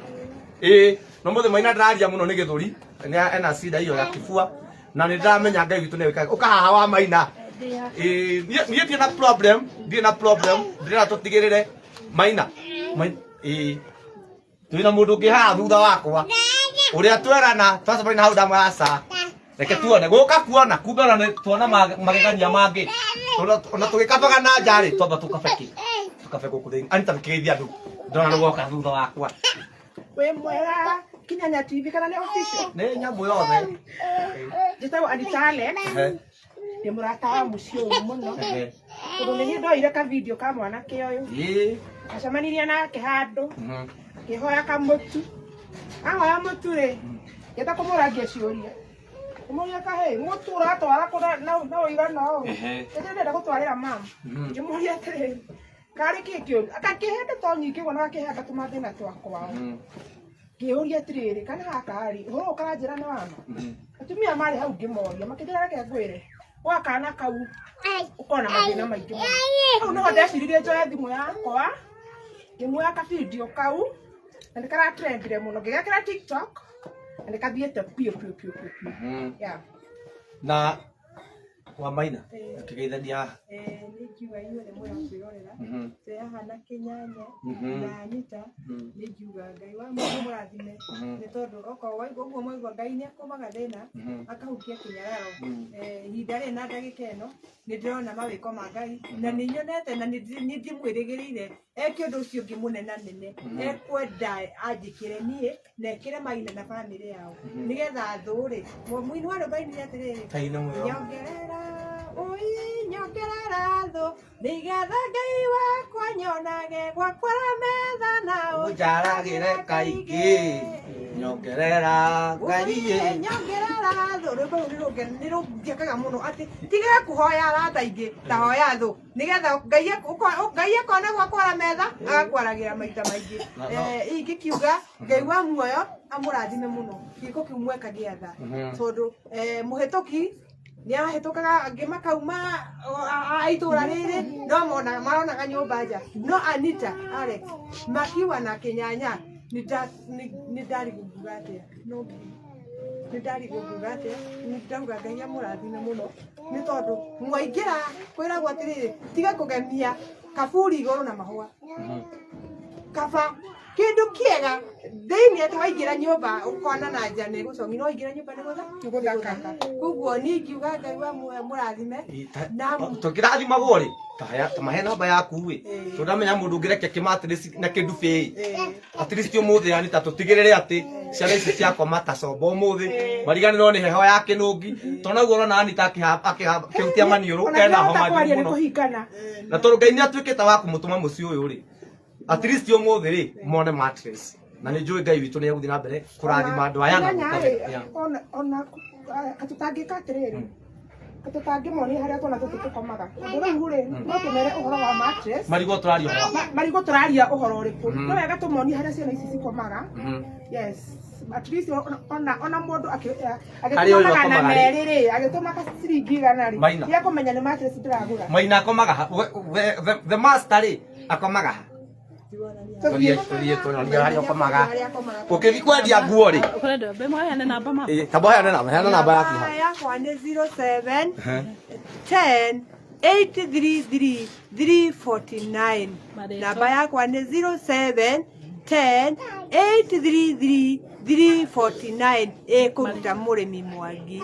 ĩĩ, no mũthĩ Maina ndĩraria mũno nĩ gĩthũri, nĩ ena cida iyo ya kibua, na nĩ ndĩramenya Ngai witũ nĩ wĩkaga. Ũka haha wa Maina. Ĩĩ, niĩ ndirĩ na problem, ndirĩ na problem, ndĩrenda tũtigĩrĩre Maina. Ĩĩ, twĩna mũndũ ũngĩ haha thutha wakwa ũrĩa twerana twacemania na hau, ndamwĩra aca, reke tuone gũka kuona kumbe ona nĩ tuona magegania mangĩ. Ona tũgĩkabaga na nja rĩ, twamba tũkabe kĩ tũkabe gũkũ thĩinĩ. Anita, kĩgeithia andũ, ndona nĩ woka thutha wakwa. Wĩ mwega Kinyanya TV, kana nĩ official? Nĩ nyamũ yothe. Njĩtagwo Anita Alex. Ndĩ mũrata wa mũciĩ ũyũ mũno, tondũ nĩ niĩ ndoire ka video ka mwanake ũyũ. Acemanirie nake handũ akĩhoya kamũtu. Ahoya mũtu rĩ, ngĩenda kũmũrangia ciũria, kũmũria kahĩ mũtu ũratwara kũ na ũigana ũũ? Ndĩrenda ndĩrenda gũtwarĩra mama. Ngĩmũria atĩrĩrĩ, karĩ kĩ kĩũru? Akakĩhe ndeto nyingĩ ũguo na gakĩhe ngatũma thĩna twa kwao. Ngĩũria atĩrĩrĩ, kana gaka rĩ, ũhoro ũyũ karanjĩra nĩ wama? Atumia marĩ hau ngĩmoria, makĩnjĩra reke ngwĩre, gwa kana kau ũkorwo na mathĩna maingĩ mũno. Hau nĩho ndeciririe njoe thimũ yakwa. Ngĩmuoya ka video kau na nĩ karatrendire mũno, ngĩgekĩra TikTok na nĩ kathiĩte biũ biũ biũ biũ biũ. Yeah. Na wa Maina ũkĩgeithania haha. Nĩ ingiuga inyuothe mũrakwĩrorera twĩ haha na Kĩnyanya na Anita, nĩ ingiuga Ngai wa Mungu mũrathime, nĩ tondũ okorwo waigua ũguo mwaigua Ngai nĩ akũmaga thĩna akahukia kĩnyararo. Ihinda rĩrĩ na ndagĩka ĩno nĩ ndĩrona mawĩko ma Ngai na nĩ nyonete na nĩ ndĩmwĩrĩgĩrĩire eke ũndũ ũcio ũngĩ mũnenanene ekwenda anjĩkĩre niĩ na ekĩre Maina na bamĩrĩ yao, nĩgetha thũ rĩ, mũini wa rwĩmbo ainire atĩrĩrĩ, Taina mũyo. Nyongerera ũi, nyongerera thũ, nĩgetha Ngai wakwa nyonage gwakwara metha na Ũnjaragĩre kaingĩ, nyongerera Ngai Ũi, nyongerera thũ. Rwĩmbo rũu nĩ rũnjĩkaga mũno atĩ tiga kũhoya arata aingĩ, ta hoya thũ, nĩgetha Ngai akona gwakwara metha agakwaragĩra maita maingĩ. Ingĩkiuga Ngai wa muoyo amũrathime mũno gĩko kĩu mweka gĩa tha, tondũ mũhĩtũki nĩ ahĩtũkaga angĩ makauma a itũra rĩrĩ, no monaga maronaga nyũmba nja, no Anita Alex makiwa na Kĩnyanya nĩ ndarigwo nguga atĩa, no nĩ ndarigwo nguga atĩa, nĩ ndauga Ngai amũrathime mũno, nĩ tondũ mwaingĩra kwĩragwo atĩrĩrĩ, tiga kũgemia kaburi igũrũ na mahũa, kaba kĩndũ kĩega thĩinĩ, atĩ waingĩra nyũmba ũkona na nja nĩ gũcongi, no waingĩra nyũmba nĩ gũthaka. Koguo niĩ ingiuga Ngai wa muoyo mũrathime na Tũkĩrathimagwo rĩ, tamahe namba yaku ĩ, tondũ ndamenya mũndũ ũngĩrekia kĩmatress na kĩndubĩ at least ũmũthĩ, yani ta tũtigĩrĩre atĩ ciana ici ciakoma ta comba ũmũthĩ, mariganĩrwo nĩ heho ya kĩnũngi, tondũ naguo ũrona Anita akĩhutia maniũrũ Ona kena homa ndĩrahota kwaria njũru nĩ mũno. Kũhingana. Na tondũ Ngai nĩ atuĩkĩte wa kũmũtũma mũciĩ ũyũ rĩ, at least ũmũthĩ rĩ mone mattress, na nĩ njũĩ Ngai witũ nĩ egũthiĩ na mbere kũrathima andũ aya na Kĩnyanya gũkahe. rĩ, ona katũtangĩka atĩrĩrĩ, tũtangĩmonia harĩa twana tũtũ tũkomaga, tondũ rĩu rĩ no tũmere ũhoro wa mattress. Marigwo tũraria ũhoro. Marigũ tũraria ũhoro ũrĩkũ? No wega tũmonie harĩa ciana ici cikomaga. Yes, at least ona mũndũ Harĩa agĩtũma ũyũ magana akomaga rĩ? merĩ rĩ, agĩtũma ciringi 100 rĩ, Maina. nĩekũmenya nĩ mattress ndĩragũra. Maina akomaga ha? The master rĩ akomaga ha? Tũthiĩ. Tũthiĩ tũronia harĩa ũkomaga ũkĩthiĩ kwendia nguo rĩ. Ũrenda mbe mwaheane namba ma. Ĩ, tamba heane namba, heana namba yaku haha. Yakwa nĩ 07 10 833 349. Marĩtwa? Namba yakwa nĩ 07 10 833 349, ĩkũruta Mũrĩmi Mwangi.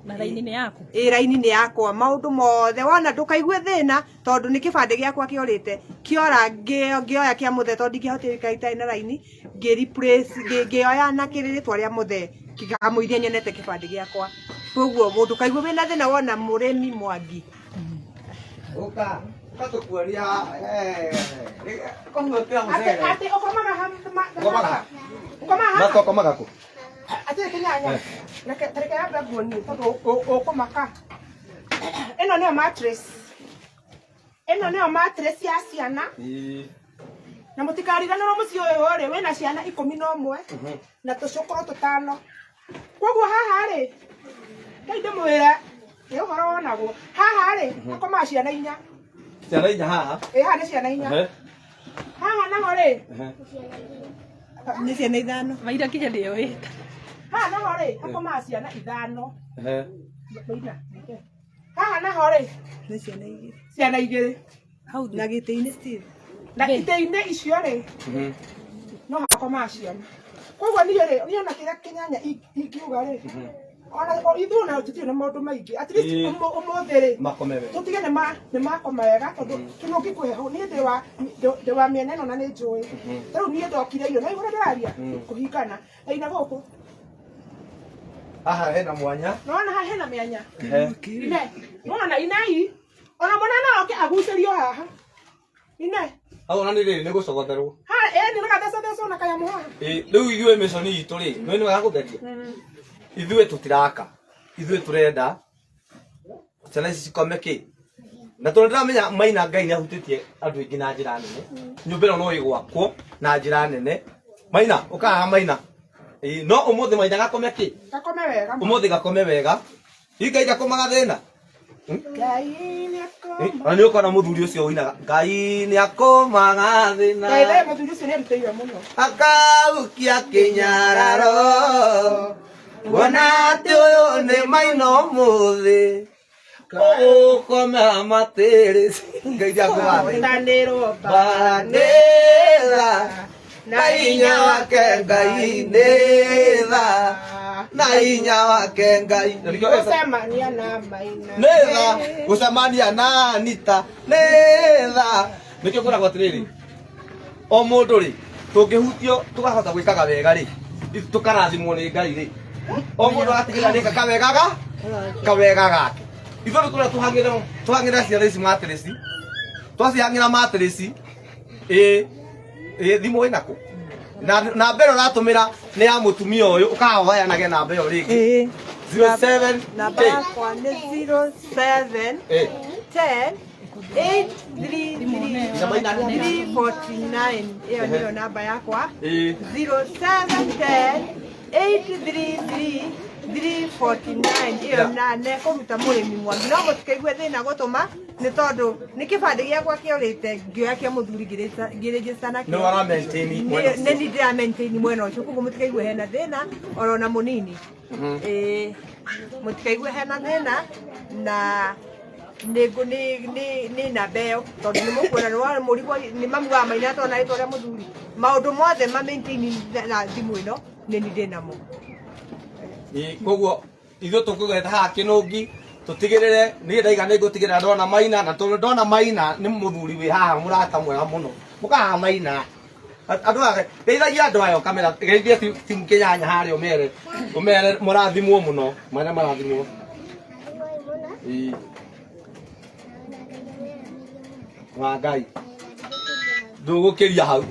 Na raini nĩ yaku. Ĩ, raini nĩ yakwa, maũndũ mothe wona ndũkaigue thĩna, tondũ nĩ kĩbandĩ gĩakwa kĩorĩte, kĩora ngĩoya kĩa mũthee, tondũ ndingĩhotire gũikara itarĩ na raini, ngĩoya na kĩrĩ rĩtwa rĩa mũthee kamũiria nyonete kĩbandĩ gĩakwa. Koguo mũndũ kaigue wĩna thĩna wona Mũrĩmi Mwangi. Ũka ũka tũkuonia kũhuotĩra Atĩ mũcere. atĩ ũkomaga ha? Ũkomaga ha? Ũkomaga ha? Master ũkomaga kũ? Atĩ Kĩnyanya, reke tareke yambe nguonie tondũ ũkũmaka. Ĩno nĩyo mattress, ĩno nĩyo mattress ya ciana, na mũtikariganĩrwo mũciĩ ũyũ rĩ wĩna ciana 11 na tũcũkũrũ tũtano. Koguo haha rĩ, Ngai ndĩmwĩre nĩ ũhoro wonagwo haha rĩ hakomaga ciana inya. Ciana inya haha. Ĩ, haha nĩ ciana inya. Haha naho rĩ Nĩ ciana ithano. Maira kinya nĩoĩ. Haha naho rĩ hakomaga ciana ithano. Maina, haha naho rĩ Nĩ ciana igĩrĩ. Ciana igĩrĩ. Hau Na gĩtĩ-inĩ still. Na itĩ-inĩ icio rĩ no hakomaga ciana. Koguo niĩ rĩ, niĩ ona kĩrĩa Kĩnyanya ingiuga rĩ, ona ithuĩ ona tũtirĩ na maũndũ maingĩ, at least ũmũthĩ rĩ Makome wega. Tũtige nĩ makoma wega, tondũ kĩng'ũki kwĩ heho. Niĩ ndĩ wa mĩena ĩno na nĩ njũĩ. Rĩu niĩ ndokire irio na igũrũ ndĩraria kũhingana na ina gũkũ. Haha hena mwanya. Nona haha hena mĩanya ine, nona inai, ona mwana no oke agucĩrio haha ine. Hau ona nĩ rĩrĩ nĩ gũcogotherwo. Ha, ĩ, nĩ gathecethecwo na kanyamũ haha. Ĩ, rĩu ithuĩ mĩconi itũ rĩ nĩ nĩ wega gũtheria, ithuĩ tũtiraka, ithuĩ tũrenda ciana ici cikome kĩ, na tondũ ndĩramenya Maina Ngai nĩ ahutĩtie andũ aingĩ na njĩra nene, nyũmba ĩno no ĩgwakwo na njĩra nene. Maina, ũka haha Maina. Ĩ, no ũmũthĩ Maina gakome kĩ? Gakome wega. Ũmũthĩ gakome wega. Hihi Ngai ndakomaga thĩna. Ngai nĩakoma. Na nĩ ũkona mũthuri ũcio ũinaga Ngai nĩ akũmaga thĩna Ngai thaĩ mũthuri ũcio nĩarutĩire mũno. Akaukia kĩnyararo kuona atĩ ũyũ nĩ maina ũmũthĩ ũgũkomera matĩrĩ Ngai nĩakũmathĩna Tanĩrwo mbara nĩ tha na hinya wake Ngai nĩ tha na hinya wake Ngai. Na nĩkĩo Gũcemania na Maina. Nĩ tha gũcemania na Anita nĩ tha. Nĩkĩo kwĩragwo atĩrĩrĩ, o mũndũ rĩ, tũngĩhutio tũkahota gwĩkaga wega rĩ, tũkarathimwo nĩ Ngai rĩ, o mũndũ agatigĩrĩra nĩeka kawega gake. Ithuĩ tũrĩa tũhang'ĩra ciana ici matirĩci, twacihang'ĩra matirĩci, ĩ ĩ thimũ ĩnakũ na namba ĩrĩa ũratũmĩra nĩ ya mũtumia ũyũ, ũkahoyanage namba ĩyo rĩngĩ. Ĩĩ. 07 Namba yakwa nĩ 07 10 8 3 3 349. Ĩyo nĩyo namba yakwa. 07 10 8 3 3 349. Ĩyo na nekũruta mũrĩmi mwangi, no mũtikaigue thĩna gũtũma nĩ tondũ nĩ kĩbandĩ gĩakwa kĩorĩte ngĩoya kĩa mũthuri ngĩrĩnjĩsta nakĩo. Nĩ wara maintain mwena ũcio. Nĩ niĩ ndĩra maintain mwena ũcio, koguo mũtikaigue hena thĩna oro na mũnini. Ĩĩ, mũtikaigue hena thĩna na nĩ namba ĩyo, tondũ nĩ mũkuona nĩ wa mũrigwo nĩ mamu wa Maina tondũ na rĩtwa rĩa mũthuri maũndũ mothe ma maintain na thimũ ĩno nĩ niĩ ndĩ namo. Koguo ithuĩ tũkũgeta haha kĩnũngi tũtigĩrĩre niĩ ndaiga nĩ ngũtigĩrĩra ndona Maina, na tondũ ndona Maina nĩ mũthuri wĩ haha mũrata mwega mũno, mũkahaha Maina andũ aya geithagia andũ aya kamera geithia timu kĩnyanya harĩa ũmere ũmere mũrathimwo mũno marĩa marathimwo. Ĩĩ. Wa Ngai ndũgũkĩria hau.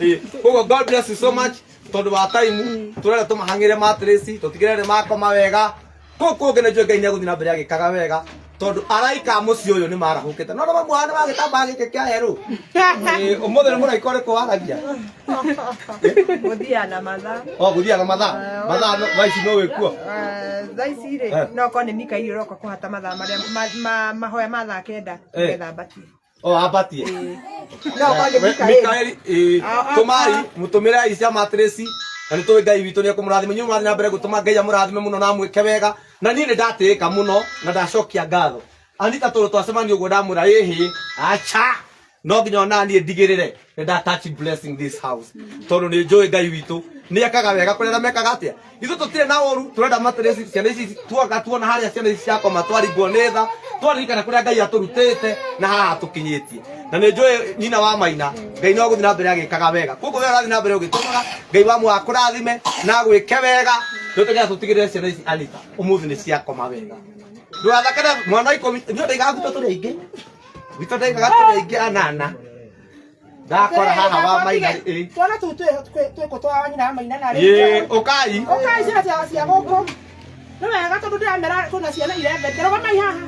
Ĩĩ, koguo God bless you so much tondũ wa time tũrenda tũmahang'ĩre matrĩci tũtigĩrĩre nĩ makoma wega. Kũu kũngĩ nĩ njũĩ Ngai nĩ egũthiĩ na mbere agĩkaga wega tondũ araika a mũciĩ ũyũ nĩ marahũkĩte, no no mamwe nĩ magĩtambaa gĩkĩ kĩa herũ. Ĩĩ, ũmũthĩ nĩ mũraika ũrĩkũ waragia? Gũthiaga na mathaa. O gũthiaga na mathaa mathaa thaa ici no wĩkuo. Thaa ici rĩ, no korwo nĩ Mikaeli ũroka kũhata mathaa marĩa mahoya ma thaa 9 nĩgetha ambatie. O ambatie. No korwo nĩ Mikaeli. Mikaeli ĩĩ, tũmai mũtũmĩre ici cia matrĩci na nĩ tũĩ Ngai witũ nĩ ekũmũrathima. Inyuĩ mũrathiĩ na mbere gũtũma Ngai amũrathime mũno na amwĩke wega, na niĩ nĩ ndatĩĩka mũno na ndacokia ngatho Anita tondũ twacemania ũguo ndamwĩra ĩhĩ acha no nginya ona niĩ ndigĩrĩre nĩ nda touch blessing this house tondũ nĩ njũĩ Ngai witũ nĩ ekaga wega kũrĩ arĩa mekaga atĩa. Ithuĩ tũtirĩ na ũru, tũrenda matrĩci ciana ici tuoka tuona harĩa ciana ici ciakoma twaringwo nĩ tha twaririkana kũrĩa Ngai atũrutĩte na haha atũkinyĩtie, na nĩ njũĩ nyina wa Maina Ngai no agũthiĩ na mbere agĩkaga wega. Koguo we ũrathiĩ na mbere ũgĩtũmaga Ngai wa muoyo akũrathime na agwĩke wega nĩ tũgetha tũtigĩrĩre ciana ici Anita ũmũthĩ nĩ ciakoma wega. Ndũgathakane mwana 10 nĩ ndaigaga gwitũ tũrĩ aingĩ, gwitũ ndaigaga tũrĩ aingĩ anana ndakora haha wa Maina ĩ. Twana tũu twĩkũ twa nyina wa Maina na Ĩ, ũkai. Ũkai ciana cia gũkũ. Nĩ wega tondũ ndĩramera kwĩna ciana irembete. Rũgamai haha.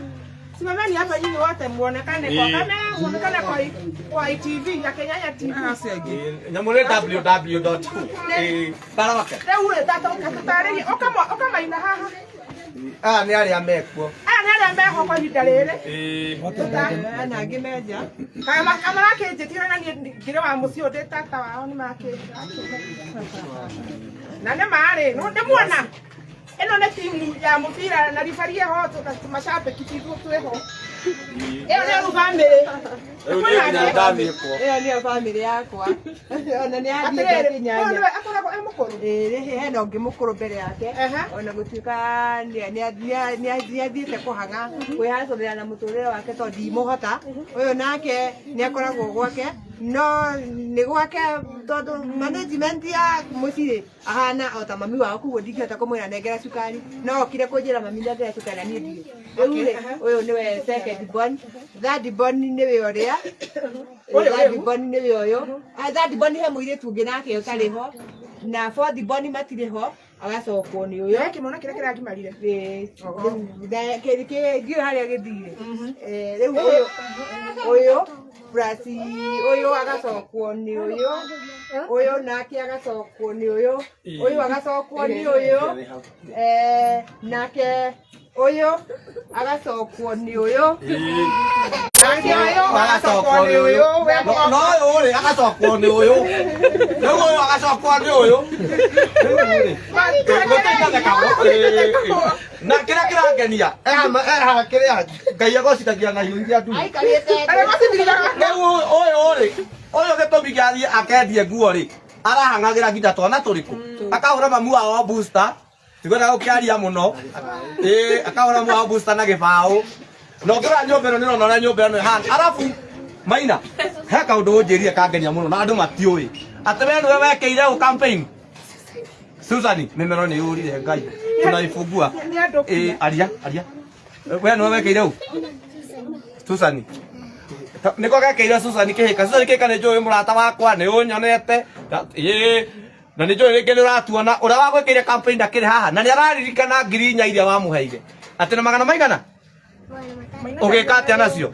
Simameni hapa nyinyi wote muonekane kwa kamera, muonekane kwa ITV ya Kenyanya TV. Nyamũ nĩ www dot ĩ, tarabake. Rĩu rĩ, tata ũka tũtarĩrie, ũka Maina haha. Aya nĩ arĩa mekuo. Aya nĩ arĩa meho kwa ihinda rĩrĩ. Na angĩ menja. Marakĩnjĩtire na niĩ ngĩrĩ wa mũciĩ ũyũ ndĩ tata wao nĩ makĩnjĩtire. Na nĩ marĩ, nĩ muona. Ĩno nĩ timu ya mũbira na ribari eho mashabiki ti ithuĩ twĩho. Ĩyo nĩyo bamĩrĩ. Rĩu nĩ nginya ndathiĩ kuo. Ĩyo nĩyo bamĩrĩ yakwa. Ona nĩ athiĩte Atĩrĩrĩ, ũyũ Kĩnyanya. nĩwe akoragwo e mũkũrũ. Ĩĩ, hena ũngĩ mũkũrũ mbere yake. Ona gũtuĩka nĩ athiĩte kũhang'a kwĩhacũrĩra na mũtũrĩre wake tondũ ndimũhota. Ũyũ nake nĩ akoragwo gwake no nĩ gwake tondũ management ya mũciĩ ahana o ta mami wao, koguo ndingĩhota kũmwĩra nengera cukari, no okire kũnjĩra mami nengera cukari na niĩ ndirĩ. Rĩu rĩ, ũyũ nĩwe second born, third born nĩwe ũrĩa, third born nĩwe ũyũ. Third born he mũirĩtu ũngĩ nake ũtarĩ ho, na fourth born matirĩ ho, agacokwo nĩ ũyũ. Ĩĩ, kĩmwana kĩrĩa kĩragimarire. Ĩĩ, rĩu ndiũĩ harĩa gĩthire. Rĩu ũyũ plus ũyũ agacokwo nĩ ũyũ, ũyũ nake agacokwo nĩ ũyũ, ũyũ agacokwo nĩ ũyũ, nake Ũyũ agacokwo nĩ ũyũ. Nake ũyũ agacokwo nĩ ũyũ. We No no ũyũ rĩ agacokwo nĩ ũyũ. Rĩu ũyũ agacokwo nĩ ũyũ. Rĩu rĩ. Na kĩrĩa kĩrangenia eha kĩrĩa Ngai agocithagia na hiũ iria ndune. Rĩu ũyũ rĩ ũyũ gĩtũmi gĩa thiĩ akendie nguo rĩ arahang'agĩra nginya twana tũrĩkũ akahũra mamu wao booster tigwenda gũkĩaria mũno ĩĩ akahũra mamu wao booster na gĩbaũ na ũngĩrora nyũmba ĩno nĩrona ũrĩa nyũmba ĩno ĩhana arabu maina he kaũndũ ũnjĩrire kangenia mũno na andũ matiũĩ atĩ we nĩwe wekĩire ũ campaign Susan mĩmero nĩ yũrire Ngai tunaifungua Nĩ andũ ĩĩ aria aria we nĩwe wekĩire ũ Susan nĩko gekĩire Susan kĩhĩka Susan kĩhĩka nĩ njũĩ mũrata wakwa nĩ ũnyonete ĩĩ na nĩ njũĩ rĩngĩ nĩ ũratuona ũrĩa wagwĩkĩire campaign ndakĩrĩ haha na nĩ araririkana 4,000 iria wamũheire atĩ na magana maigana ũgĩka atĩa nacio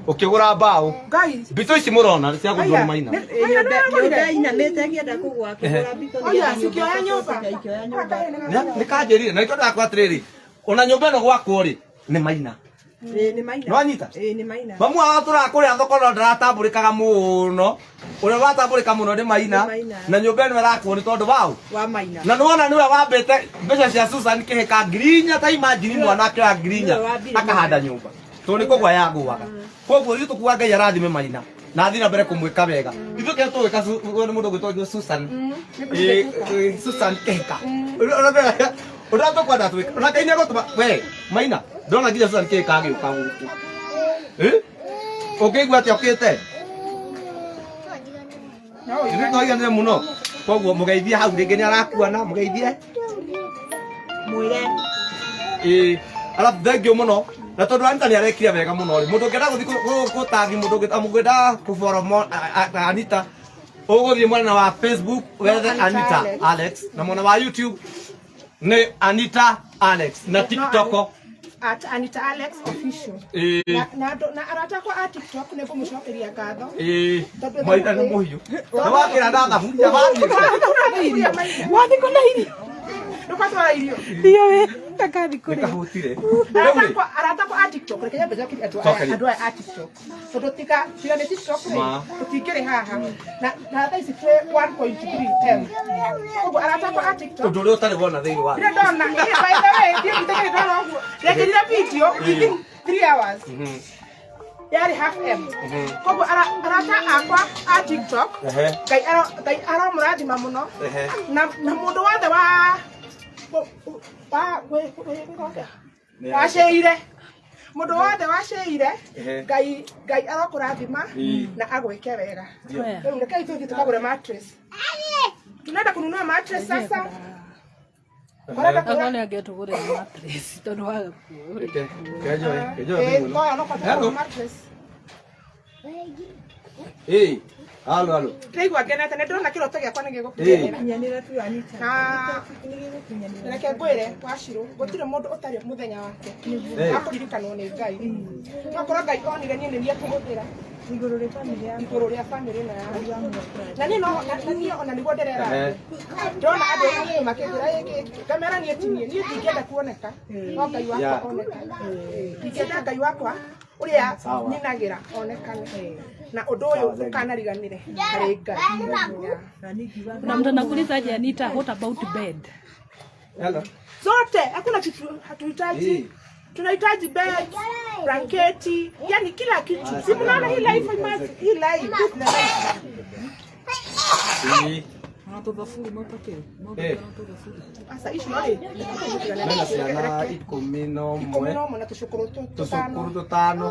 ũkĩgũra mbaũ Ngai. mbitũ ici mũrona nĩ cia gũthwo nĩ maina Nyũmba inamĩte akĩenda kũgũa akĩgũra mbitũ Oya, cikĩoya nyũmba. Ikĩoya nyũmba. Nĩ kanjĩrire na nĩkĩo ndakwa atĩrĩrĩ ona nyũmba ĩno gwakwo rĩ nĩ maina Ĩĩ nĩ maina. Nĩwanyita? Ĩĩ nĩ maina. Mamu wao tũraga kũrĩa thoko no ndaratambũrĩkaga mũno ũrĩa ũratambũrĩka mũno nĩ maina Nĩ Maina. na nyũmba ĩno ĩrakwo nĩ tondũ waũ Wa maina. na nĩwona nĩwe wambĩte mbeca cia Susan kĩhĩka 4,000 ta imagine mwana akĩoya 4,000 Nĩwe wambire akahanda nyũmba tondũ nĩ kũgwa yagũaga koguo ithuĩ tũkuga Ngai arathime maina na athiĩ na mbere kũmwĩka wega ithuĩ kĩrĩa tũgwĩka ũyũ nĩ mũndũ ũgwĩtwo Susan Ĩĩ, ĩĩ, Susan kĩhĩka ũrĩa tũkwenda twĩke ona Ngai nĩegũtũma we maina ndona nginya Susan kĩhĩka agĩũka gũkũ Ĩ? Ũngĩigua atĩa ũkĩte ithuĩ twaiganire mũno koguo mũgeithie hau rĩngĩ nĩ arakuana mũgeithie Mwĩre. ĩĩ arabu thank you mũno na tondũ Anita nĩ arekire wega mũno rĩ mũndũ ũngĩenda gũthiĩ gũtagi mũndũ ũngĩenda kũboro Anita ũgũthiĩ mwena wa Facebook wethe Anita Anita Alex. Alex na mwena wa YouTube nĩ Anita Alex na TikTok At Anita Alex official. ĩĩ Na andũ na arata akwa a TikTok nĩ ngũmũcokeria ngatho. ĩĩ Tondũ maitha nĩ mũhiũ nĩ wakĩra na thaburia wathiĩte Wathiĩ kũna irio. Ndũgatwara irio. Ndiũĩ. Ndakathi kũrĩa. nĩkahũtire rĩu rĩ Arata akwa a TikTok reke nyambe njokerie andũ aya Cokeria. andũ aya a TikTok tondũ tiga tiga nĩ TikTok rĩ Ma. tũtingĩrĩ haha na na thaa ici twĩ 1.3 m koguo arata akwa a TikTok ũndũ ũrĩa ũtarĩ wona thĩinĩ wa Ndire ndona eh, by the way ndiĩ nditekĩrĩ ndona ũguo ndekĩrire video within 3 hours yarĩ half m koguo arata akwa a TikTok Ehe. Ngai aro Ngai aromũrathima mũno Ehe. na na mũndũ wothe wa wa waceire mũndũ wothe waceire Ehe. Ngai Ngai arokũrathima Ĩĩ. na agwĩke wega Oya. rĩu rekei tũthiĩ tũkagũre mattress tunaenda kununua mattress sasa Ũrenda Okorwo kũgũra nĩ angĩtũgũrĩra mattress tondũ waga kuo. Eh, ngoya no kwamba Hello. kũgũra mattress Ĩĩ, halo halo. ndĩraigua ngenete nĩ ndĩrona kĩroto gĩakwa nĩ Ĩĩ. gĩgũkinyanĩra Kinyanĩra tu Anita. Na- Nĩ gĩgũkinyanĩra. reke ngwĩre wacirũ gũtirĩ mũndũ ũtarĩ mũthenya wake Ĩĩ. wa kũririkanwo nĩ Ngai no korwo Ngai onire niĩ nĩ niĩ ekũhũthĩra Igũrũ rĩa bamĩrĩ yaku. igũrũ rĩa bamĩrĩ ĩno yakwa na niĩ no na niĩ ona nĩguo ndĩrera Ehe. ndĩrona andũ aingĩ makĩnjĩra ĩkĩ ngamera niĩ ti niĩ niĩ ndingĩenda kuoneka no Ngai wakwa Yeah. onekane ndingĩenda Ngai wakwa ũrĩa Sawa. nyinagĩra onekane na ũndũ ũyũ ndũkanariganĩre harĩ Ngai Yeah. Na niĩ ngiuga Kuna mtu anakuuliza aje Anita, what about bed? Hello. zote hakuna kitu hatuhitaji Ĩĩ. tunahitaji bed blanketi yani kila kitu si mnaona hii life imagine hii life Ĩĩ. Ĩĩ. sasa icio rĩ Mena ciana 11 11 na tũcũkũrũ tũcukuru tũtano tũtano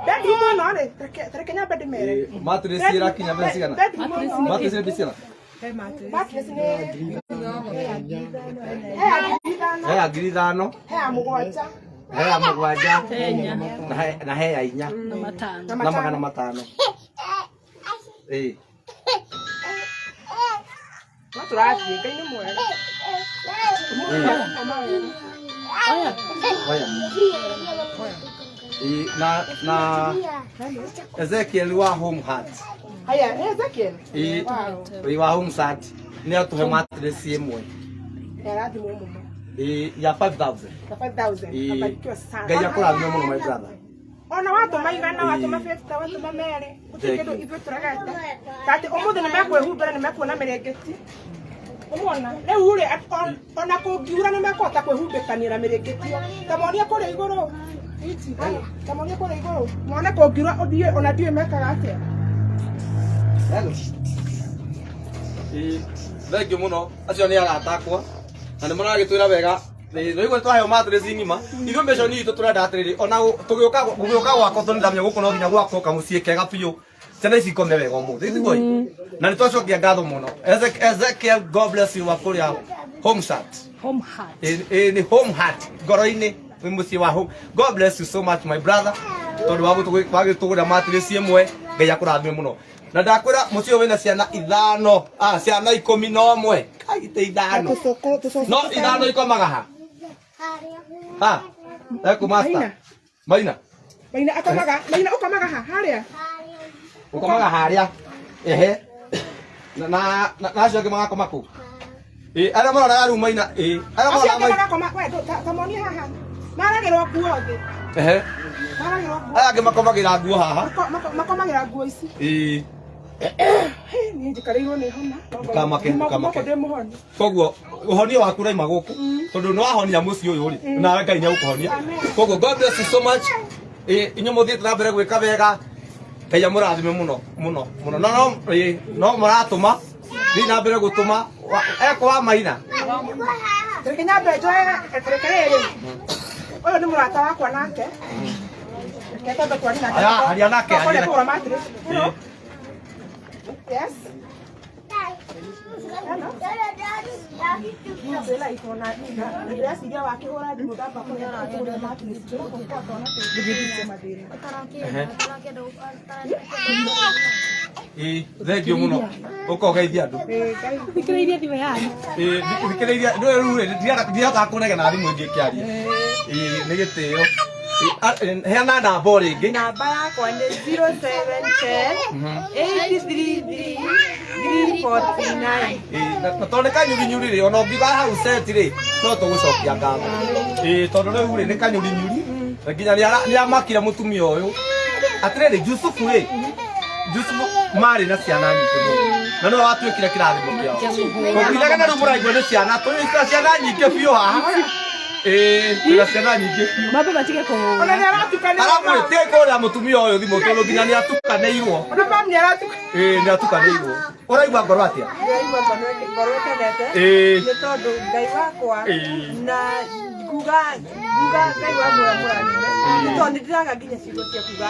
bedroom ĩno rĩ reke nyambe ndĩmere Ĩĩ, mattress ĩrakinya mbeca cigana bedroom ĩno mattress nĩ mbeca cigana mattress nĩ he ya 5,000 he ya 5,000 he ya 7 he ya 7 Kenya na he ya 4 na matano. na 500. Ĩĩ. No tũrathiĩ Ngai nĩ mwega. Oya. Oya. Ĩĩ, na Ezekiel wa Home Heart. Haya nĩ Ezekiel. Ĩĩ. Wow. Ĩĩ, wa Home Heart nĩ atũhe mattress ĩmwe. Nĩarathimwo mũno. Ĩĩ, ya 5000. Na 5000. Ĩĩ. Abarikiwe sana. Ngai akũrathime mũno my brother. Ona watũma 100, watũma 50, watũma 2, gũtirĩ Thank kĩndũ you. ithuĩ tũregete. Ta atĩ ũmũthĩ nĩ mekwehumbĩra, nĩ mekuona mĩrĩngĩti. Ũmona rĩu rĩ, ona kũngiura nĩ mekũhota kwĩhumbĩkania na mĩrĩngĩti ĩyo. Ta monie kũrĩa igũrũ. Iti, ta monie kũrĩa igũrũ. Mone kũngiura ũthiĩ, ona ndiũĩ mekaga atĩa. Hello. Ĩĩ, thank you mũno. Acio nĩ arata akwa na nĩ maragĩtwĩra wega. Ĩĩ, nĩ igua twaheo mattress ng'ima. Ithuĩ mission itũ tũrenda atĩrĩrĩ, ona tũgĩũka gũgĩũka gwakwa tondũ nĩndamenya gũkũ no nginya gwakwo kamũciĩ kega biũ. Ciana ici ikome wega ũmũthĩ, tiguo ĩ? Na nĩ twacokia ngatho mũno. Ezekiel, God bless you wa kũrĩa Home Sat. Home heart. Ĩ nĩ Home Heart, ngoro-inĩ, nĩ mũciĩ wa Home. God bless you so much my brother, tondũ wa gũtũgũrĩra mattress ĩmwe. Ngai akũrathime mũno. Na ndakwĩra mũciĩ ũyũ wĩna ciana 5, ciana 11. Kai te 5. No 5 ikomaga ha? Ha? Eku master. Maina. Maina. Maina akomaga, Maina ũkomaga ha harĩa? Ũkomaga harĩa. Ehe. Na na na acio angĩ magakoma kũ? Ĩ, arĩa maroraga rĩu Maina, ĩ, arĩa Acio maroraga angĩ Maina. magakoma, we, ta monie haha. Maragĩrwo nguo thĩ. Ehe. Maragĩrwo nguo. Aya angĩ makomagĩra nguo haha. Makomagĩra nguo ici. Ĩ. Niĩ njikarĩirwo nĩ homa. Ndũkamake, ndũkamake. Ndĩ mũhonu. Koguo ũhonio waku ũraima gũkũ tondũ nĩ wahonia mũciĩ ũyũ rĩ, nawe Ngai nĩ egũkũhonia. Koguo God bless you so much. Ĩ, inyuĩ mũthiĩte na mbere gwĩka wega. Ngai amũrathime mũno mũno mũno. Na no, ĩ, no mũratũma, thiĩ na mbere gũtũma. Eko wa Maina. Reke nyambe njoe, reke rĩrĩ. Ũyũ nĩ mũrata wakwa nake. Reke twambe twarie nake. Aya, aria nake, aria nake. Kũgũra mattress. Hello. Yes. Hello. Ndĩra ikona ndĩreciria wakĩhũra thimũ ndamba kũgũra mattress. Ndĩrona mathĩna. Ĩ, thank you mũno. Ũka ũgeithie andũ. Thikĩrĩirie thimũ yanyu. Ĩ, thikĩrĩirie, ndũĩ rĩu rĩ, ndihotaga kũnegena thimũ ĩngĩ ĩkĩaria. Ĩ, nĩ gĩtĩo. Ĩ, heana namba o rĩngĩ. Namba yakwa nĩ 0710 833 349. Ĩ, na tondũ nĩ kanyurinyuri rĩ, ona ũngiuga hau set rĩ, no tũgũcokia ngatho. Ĩ, tondũ rĩu rĩ, nĩ kanyurinyuri. Na nginya nĩ amakire mũtumia ũyũ. Atĩrĩrĩ, Jusufu rĩ, Jusufu marĩ na ciana nyingĩ mũno. Na nĩwe watuĩkire kĩrathimo kĩao. Koguo inegene rĩu mũraigua nĩ ciana, tũrĩ ciana nyingĩ biũ haha. Ĩ, twĩna ciana nyingĩ biũ. Mambe matige kũhũra. Ona nĩ aratukanĩirwo. Arabu rĩ, tigai kũhũrĩra mũtumia ũyũ thimũ tondũ nginya nĩ atukanĩirwo. Ona mami nĩ aratukanĩirwo. Ĩ, nĩ atukanĩirwo. Ũraigua ngoro atĩa? Ndĩraigua ngoro ĩkenete. Ĩ. Nĩ tondũ Ngai wakwa Ĩ. na nguga Ngai wa muoyo mũrathime. Nĩ tondũ nĩ ndĩraga nginya ciugo cia kuga,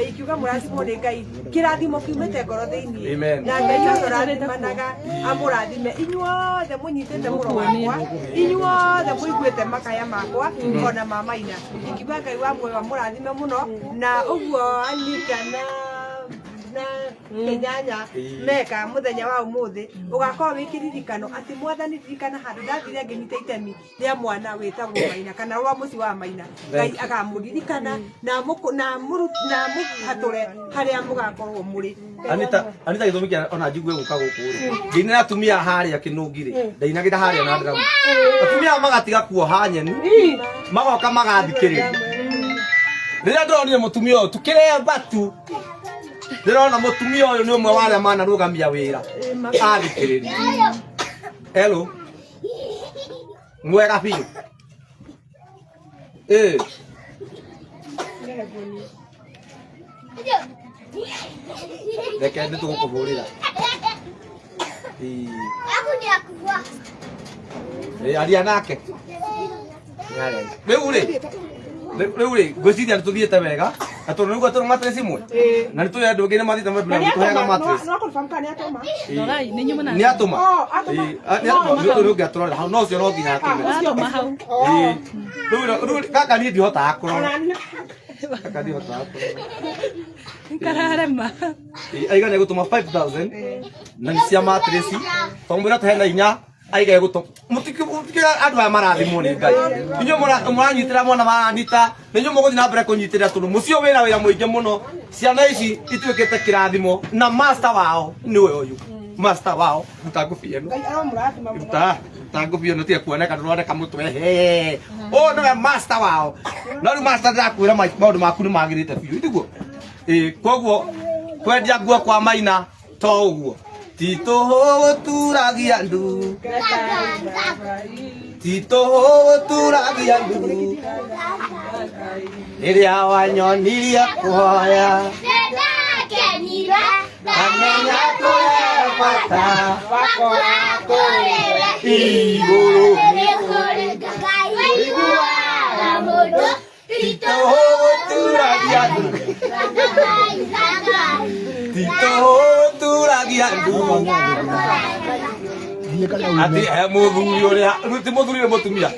ikiuga mũrathimwo nĩ Ngai. Kĩrathimo kiumĩte ngoro thĩinĩ. Amen. Na Ngai ũyũ ũrathimanaga amũrathime. Inyuothe mũnyitĩte mũro wakwa, inyuothe mũiguĩte makaya makwa ona ma Maina. Ingiuga Ngai wa muoyo amũrathime mũno na ũguo Anita na Kĩnyanya meka mũthenya wa ũmũthĩ ũgakorwo wĩ kĩririkano atĩ mwathani ririkana handũ ndathire ngĩnyita itemi rĩa mwana wĩtagwo Maina kana rwa mũciĩ wa Maina. Ngai akamũririkana na amũhatũre harĩa mũgakorwo mũrĩ. Anita, Anita gĩtũmi kĩa ona njigue gũka gũkũ rĩ, ngĩinĩra atumia harĩa Kĩnũngi rĩ, ndainagĩra harĩa na ndiramu. Atumia aya magatiga kuoha nyeni, magoka magathikĩrĩria. Rĩrĩa ndĩronire mũtumia ũyũ tũkĩremba tu, ndĩrona mũtumia ũyũ nĩ ũmwe wa arĩa manarũgamia wĩra athikĩrĩria. Hello. Mwega biũ. Ĩ. Reke nĩ tũgũkũhũrĩra. Ĩ. Ĩ, aria nake. Rĩu rĩ, rĩu rĩ, ngwĩciria nĩ tũthiĩte wega. Na tondũ nĩguo tũrĩ mattress imwe. Na nĩ tũrĩ andũ angĩ nĩ mathiĩte na mbere gũtũheaga mattress. No confirm kana nĩ atũma. Rorai, nĩ nyuma na. Nĩ atũma. Oh, atũma. Ĩ, nĩ atũma. Nĩ ũndũ ũngĩ atũrorera hau, no ũcio no nginya atũme. Atũma hau. Ĩ. Rĩu gaka niĩ ndihotaga kũrora. Ona niĩ. Gaka ndihotaga kũrora. Kararema. Ĩ, aiga nĩ egũtũma 5000 na nĩ cia mattress. Twamwĩra tũhe na inya aiga egũtũma. Mũtikĩra andũ aya marathimwo nĩ Ngai. Inyuĩ mũranyitĩra mwana wa Anita, na inyuĩ mũgũthiĩ na mbere kũnyitĩrĩra tondũ mũciĩ ũyũ wĩna wĩra mũingĩ mũno. Ciana ici ituĩkĩte kĩrathimo na master wao nĩwe ũyũ. Master wao ruta ngũbia ĩno. Ngai aromũrathima mũno. Ruta ruta ngũbia ĩno tiga kuoneka ndũroneka mũtwe. He ũyũ nĩwe master wao. No rĩu master ndĩrakwĩra maũndũ maku nĩ magĩrĩte biũ itiguo. Ĩĩ koguo kwendia nguo kwa Maina to ũguo ti tũhũ gũturagia ndu, ti tũhũ gũturagia ndu rĩrĩa wanyonirie kũhoya ngamenya kũrĩ bata igũrũ. Ti tũhũ gũturagia ndu, ti tũhũ gũturagia ndu. Ati he mũthuri ũrĩa rĩu ti mũthuri nĩ mũtumia,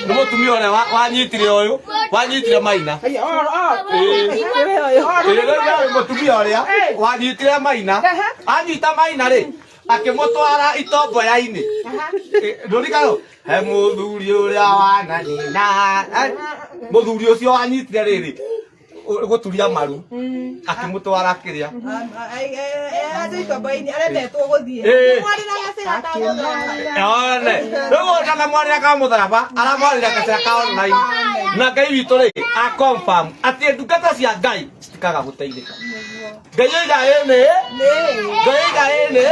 nĩ mũtumia ũrĩa wanyitire ũyũ wanyitire Maina. Aya, o o. Ĩĩ rĩu mũtumia ũrĩa wanyitire Maina anyita Maina rĩ akĩmũtwara itomboya-inĩ. Ndũrikano he mũthuri ũrĩa wananina. Mũthuri ũcio wanyitire rĩrĩ gũturia maru akĩmũtwara kĩrĩa itombo-inĩ aremetwo gũthiĩ. Ĩĩ. Mwarĩra gacĩra ka mũtharaba. One rĩu ona mwarĩra ka mũtharaba aramwarĩra gacĩra ka online na Ngai witũ rĩ a confirm atĩ ndungata cia Ngai citikaga gũteithĩka. Ngai oiga ĩ nĩ Ngai oiga ĩ nĩ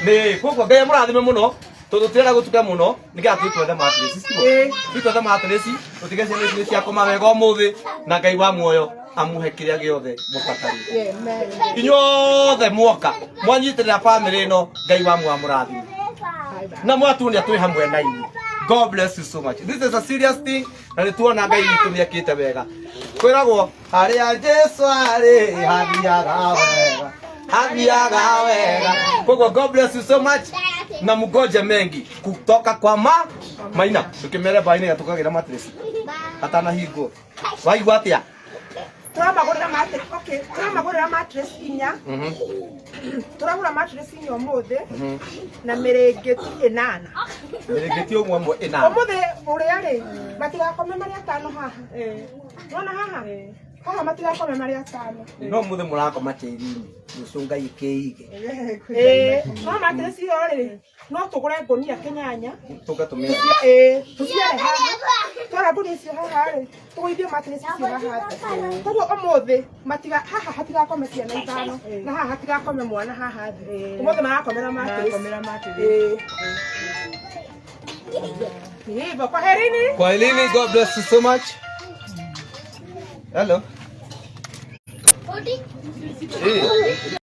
nĩ koguo Ngai amũrathime mũno tondũ tũtirenda gũtuka mũno nĩgetha tũthiĩ twethe matirĩci siguo tũthiĩ twethe matirĩci tũtige ciana ici nĩ ciakoma wega ũmũthĩ na Ngai wa muoyo amuhe kĩrĩa gĩothe mũbatarĩte. Inyuothe mwoka mwanyitĩrĩra bamĩrĩ ĩno Ngai wa muoyo amũrathime na mwatuonia twĩ hamwe na inyuĩ. God bless you so much. This is a serious thing na nĩ tuona Ngai witũ nĩ ekĩte wega. Kwĩragwo harĩa Jesu arĩ hathiaga wega, hathiaga wega. Koguo God bless you so much na mgoje mengi kutoka kwa Maina. Tukimere baini tukagĩra matresi atanahingwo. Waigua atĩa? Tũramagũrĩra mattress, okay, tũramagũrĩra mattress inya. Tũragũra mattress inya ũmũthĩ na mĩrĩngĩti 8. Mĩrĩngĩti ũmwe ũmwe 8. Ũmũthĩ ũrĩa rĩ matigakome marĩ atano haha. Nona haha haha matigakome marĩ atano. No mũthĩ mũrakoma tĩri-inĩ rũciũ Ngai kĩige. Ĩĩ no mattress ĩyo rĩ no tũgũre ngũnia kĩnyanya. Tũke tũmĩe. Ĩĩ tũciare haha twara ngũnia icio haha rĩ tũgũithie mattress icio haha thĩ. Koguo ũmũthĩ matiga haha hatigakome ciana 5 na haha hatigakome mwana haha thĩ. Ũmũthĩ marakomera mattress. Marakomera mattress. Ĩĩ. Hivyo, kwaherini. Kwaherini, God bless you so much. Hello. Eh.